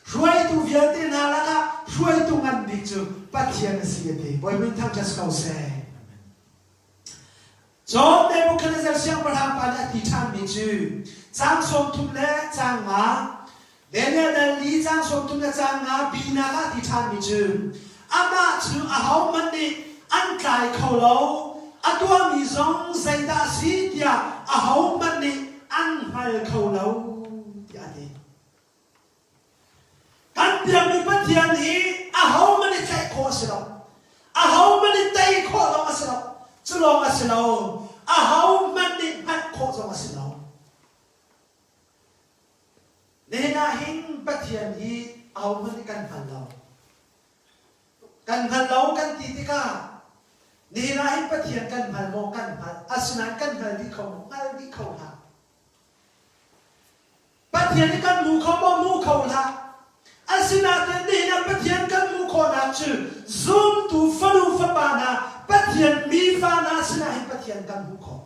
Hruaitu vialte hna lakah hruaitu ngan bik cu Pathian a si a ti. Bawipa in thangṭhat ko seh. Cun Nebuchadnezzar siangpahrang pa nih a ti ṭhanmi cu caang 30 le caang nga, Daniel dal li caang 30 le caang nga binak ah a ti ṭhanmi cu amah cu ahohmanh nih an tlai kho lo, a tuahmi zong zeidah a si tiah ahohmanh nih an hngal kho lo tiah a ti. Kan biakmi. Pathian hi ahohmanh i tlaih khawh a si lo. Ahohmanh i tei khawh zong a si lo. Cu lawng a si lo. Ahohmanh nih hngalh khawh zong a si lo. Nihin ah hin Pathian hi ahohmanh nih kan hngal lo. Kan hngal lo kan ti tikah nihin ah hin Pathian kan hngal maw kan hngalh asinain kan hngal dih kho maw hngal dih kho hlah. Pathian hi kan hmu kho maw hmu kho hlah. Asinain nihin ah Pathian kan hmuh khawhnak cu zumtu fanu fapa hna Pathian mi fa hna sinah hin Pathian kan hmuh khawh.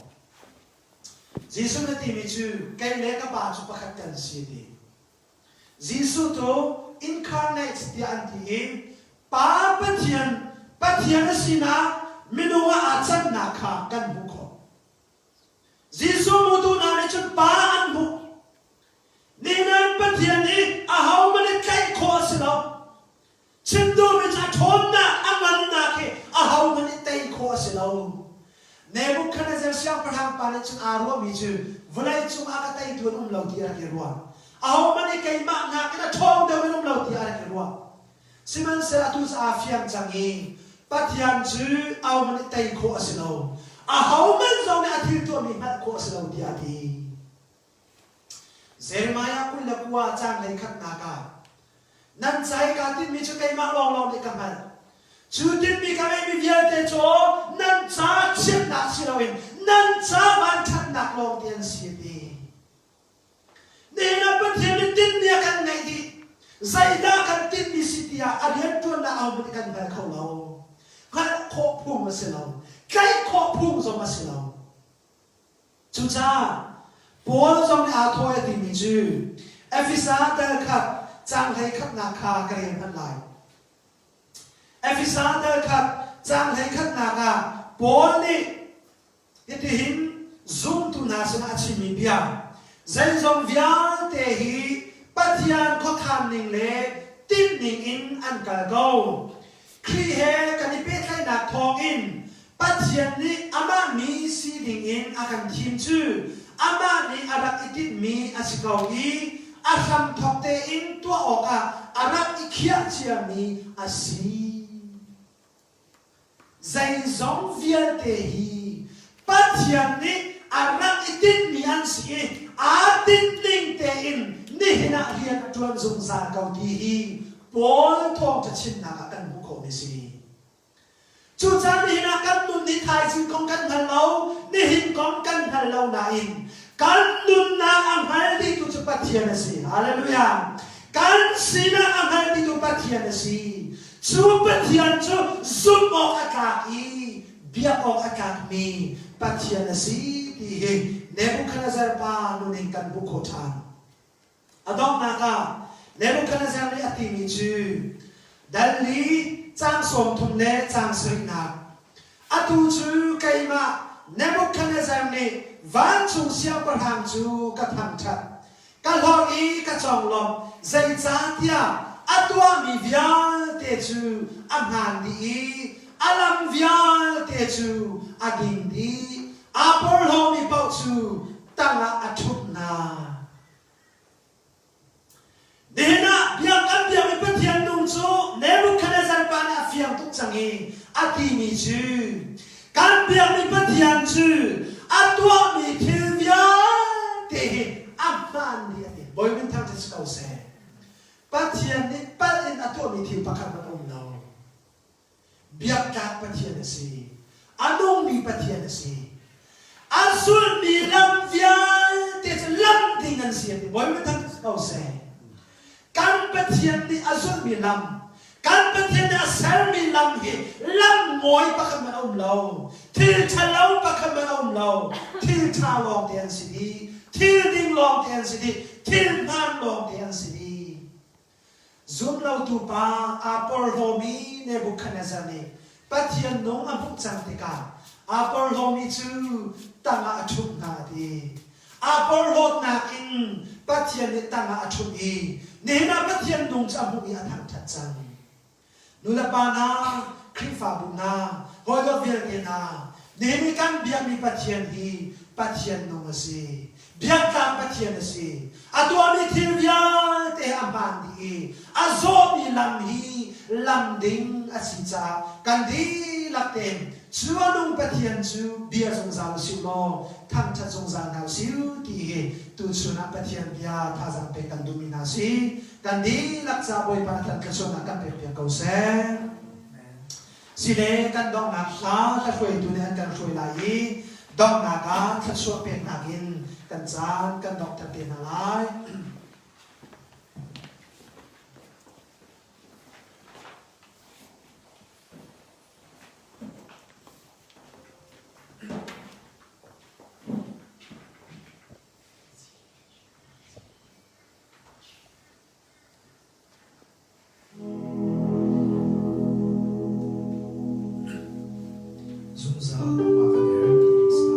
Jesuh na timi cu kei le ka Pa cu pakhat kan si a ti. Jesuh cu incarnate tiah an ti i Pa Pathian, Pathian a sinak minung ah aa cannak kha kan hmuh khawh. Jesuh hmutu hna nih cun Pa an hmuh. Nihin Pathian nih ahohmanh i tlaih khawh a si lo. Chim duhmi cu a ṭhawnnak, a ngannak hi ahohmanh nih tei khawh a si lo. Nebuchadnezzar siangpahrang pa nih cun aa ruahmi cu vawleicung ah ka teitu an um lo ti a rak i ruah. Ahohmanh nih keimah nakin a ṭhawng deuh in um lo ti a rak i ruah. Sihmanhsehlaw atu cu aa fiang cang i Pathian cu ahohmanh nih tei khawh a si lo. Ahohmanh zong nih a thil tuahmi hngalh khawh a si lo tiah a ti. Jeremiah 29 caang hleikhatnak ah nan ca i kaa tinhmi cu keimah lawnglawng nih ka hngalh. Cu tinhmi ka ngeihmi vialte cu nan ca chiatnak si loin nan ca vanṭhatnak lawngte an si a ti. Nihin ah Pathian nih tinhmi a kan ngeih dih. Zeidah kan tinhmi si tiah a rianṭuannak ahohmanh nih kan hngal kho lo. Hngalh khawh phung a si lo. Tlaih khawh phung zong a si lo. Cucaah Paul zong nih aa thawh i a timi cu Efesa dal khat caang hleikhatnak kha ka rel hmanh lai. Efesa dal khat caang hleikhatnak ah Paul nih hitihin zumtu hna sinah a chimmi bia zeizong vialte hi Pathian khuakhan ning le tinhning in an kal ko. Khrih he kan i pehtlaihnak thawngin Pathian nih amah mi si dingin a kan thim cu amah nih a rak i tinhmi a si ko i a hramthawk tein tuah awkah a rak i khiah ciami a si. Zeizong vialte hi Pathian nih a rak i tinhmi an si i aa tinhning tein nihin ah rian a ṭuan zungzal ko ti hi Paul thawngṭha chimnak ah kan hmuh khawhmi a si. Cucaah nihin ah kan nun hi thaizing kong kan hngal lo, nihin kong kan hngal lo nain kan nunnak a hngal dihtu cu Pathian a si. Hallelujah! Kan sinak a hngal dihtu Pathian a si. Cu Pathian cu zumh awk a tlak i biak awk a tlakmi Pathian a si ti hi Nebuchadnezzar pa nun in kan hmuh khawh ṭhan. A donghnak ah Nebuchadnezzar nih a timi cu dal li caang 30 le caang sarihnak atu cu keimah Nebuchadnezzar nih vancung siangpahrang cu ka thangṭhat ka hlorh i ka conglawmh zeicahtiah a tuahmi vialte cu a hmaan dih i a lam vialte cu a ding dih aa porhlawmi paoh cu tangah a ṭhumh hna. Nihin ah biak kan biakmi Pathian nung cu Nebuchadnezzar pa nih a fiang tuk cang i a timi cu kan biakmi Pathian cu a tuahmi thil vialte hi a hmaan dih a ti. Bawi min thangṭhat si ko seh. Pathian nih palh in a tuahmi thil pakhat hmanh a um lo. Biaktlak Pathian a si. A nungmi Pathian a si. A zulhmi lam vialte cu lam ding an si a ti. Bawi thang ko seh. Kan Pathian nih a zulhmi lam, kan Pathian nih a sermi lam hi lam ngawi pakhat hmanh a um lo. Thil ṭhalo pakhat hmanh a um lo. Thil ṭha lawngte an si dih. Thil ding lawngte an si dih. Thil hmaan lawngte an si dih. Zumlotu pa aa porhlawmi Nebuchadnezzar nih Pathian nung a hmuh cang tikah aa porhlawmi cu tangah a ṭhumh hna a ti. Aa porhlawtnak in Pathian nih tangah a ṭhumh i nihin ah Pathian nung cu a hmuh i a thangṭhat cang. Nulepa hna, Khrihfabu hna, hawidawt vialte hna, nihin i kan biakmi Pathian hi Pathian nung a si. Biaktlak Pathian a si. A tuahmi thil vialte a hmaan dih i a zawhmi lam hi lam ding a si caah kan dihlak tein cu a nung Pathian cu bia zungzal u sih law thangṭhat zungzal hna u sih ti hi tuchun ah Pathian bia thazaang pek kan duhmi hna si. Kan dihlak ca Bawipa na kan thluachuahnak kan pekpiak ko seh. Sile kan donghnak hla hlahruaitu nih an kan hruai lai i donghnak ah thluachuah peknak in kan caan kan donghter te hna lai. Zungzal nangmah kan herh ti a si.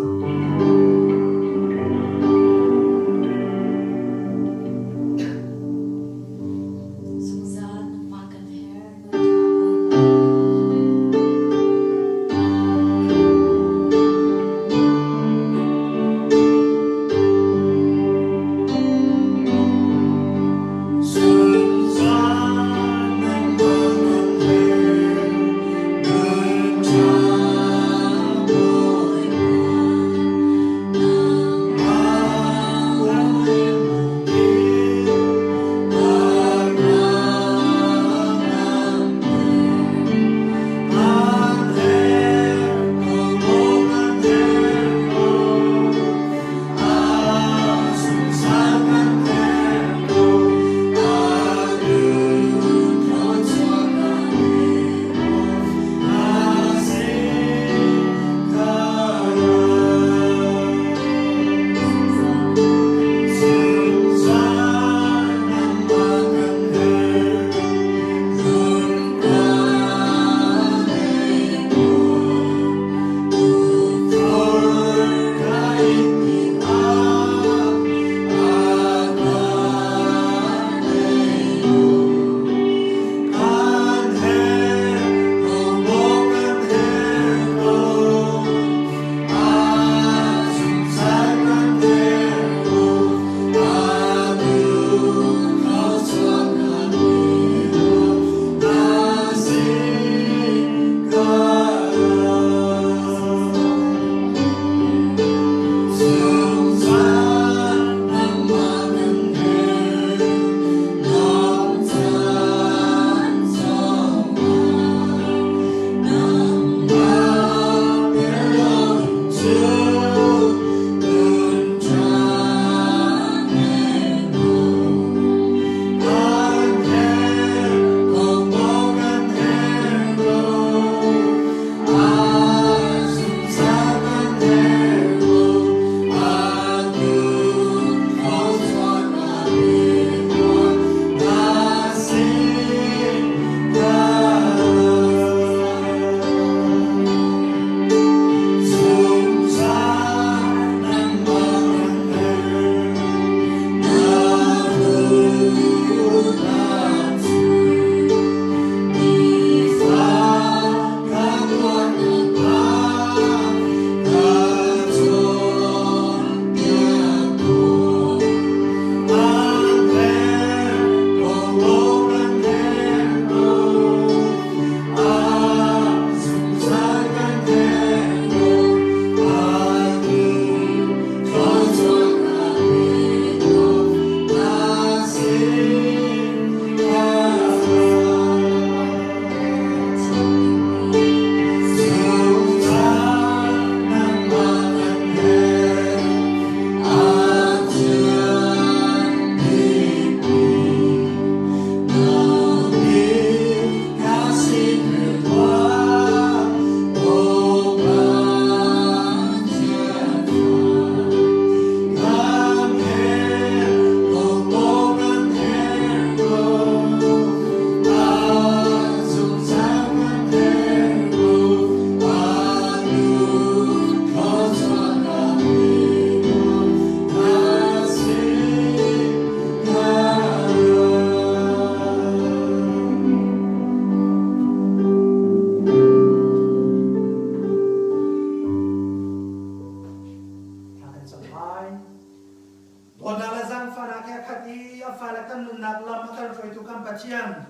Pathian,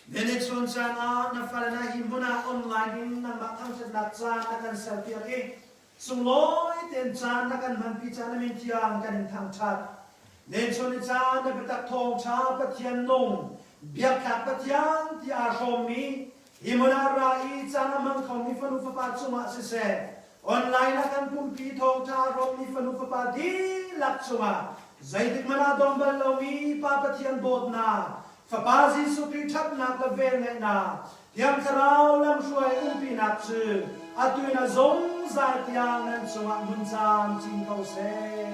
Minute chun caan ah na fale na hi hmun ah online in nangmah thangṭhatnak caan na kan serpiak i sunglawi tein caan na kan hmanpi caan na min thiang kan in thangṭhat. Nen chun i caan na biatak thawngṭha Pathian nung, biaktlak Pathian ti aa hrawmmi hi hmun ah ra i caan a hmang khomi fanu fapa cungah siseh, online ah kan pumpi thawngṭha aa hrawmmi fanu fapa dihlak cungah zeitik hmanh ah dong bal lomi Pa Pathian dawtnak, Fapa Jesuh Khrih ṭhatnak le velngeihnak, Thiang Thlarau lamhruai umpinak cu atu in a zungzal tiang nan cungah hmun camcin ko seh.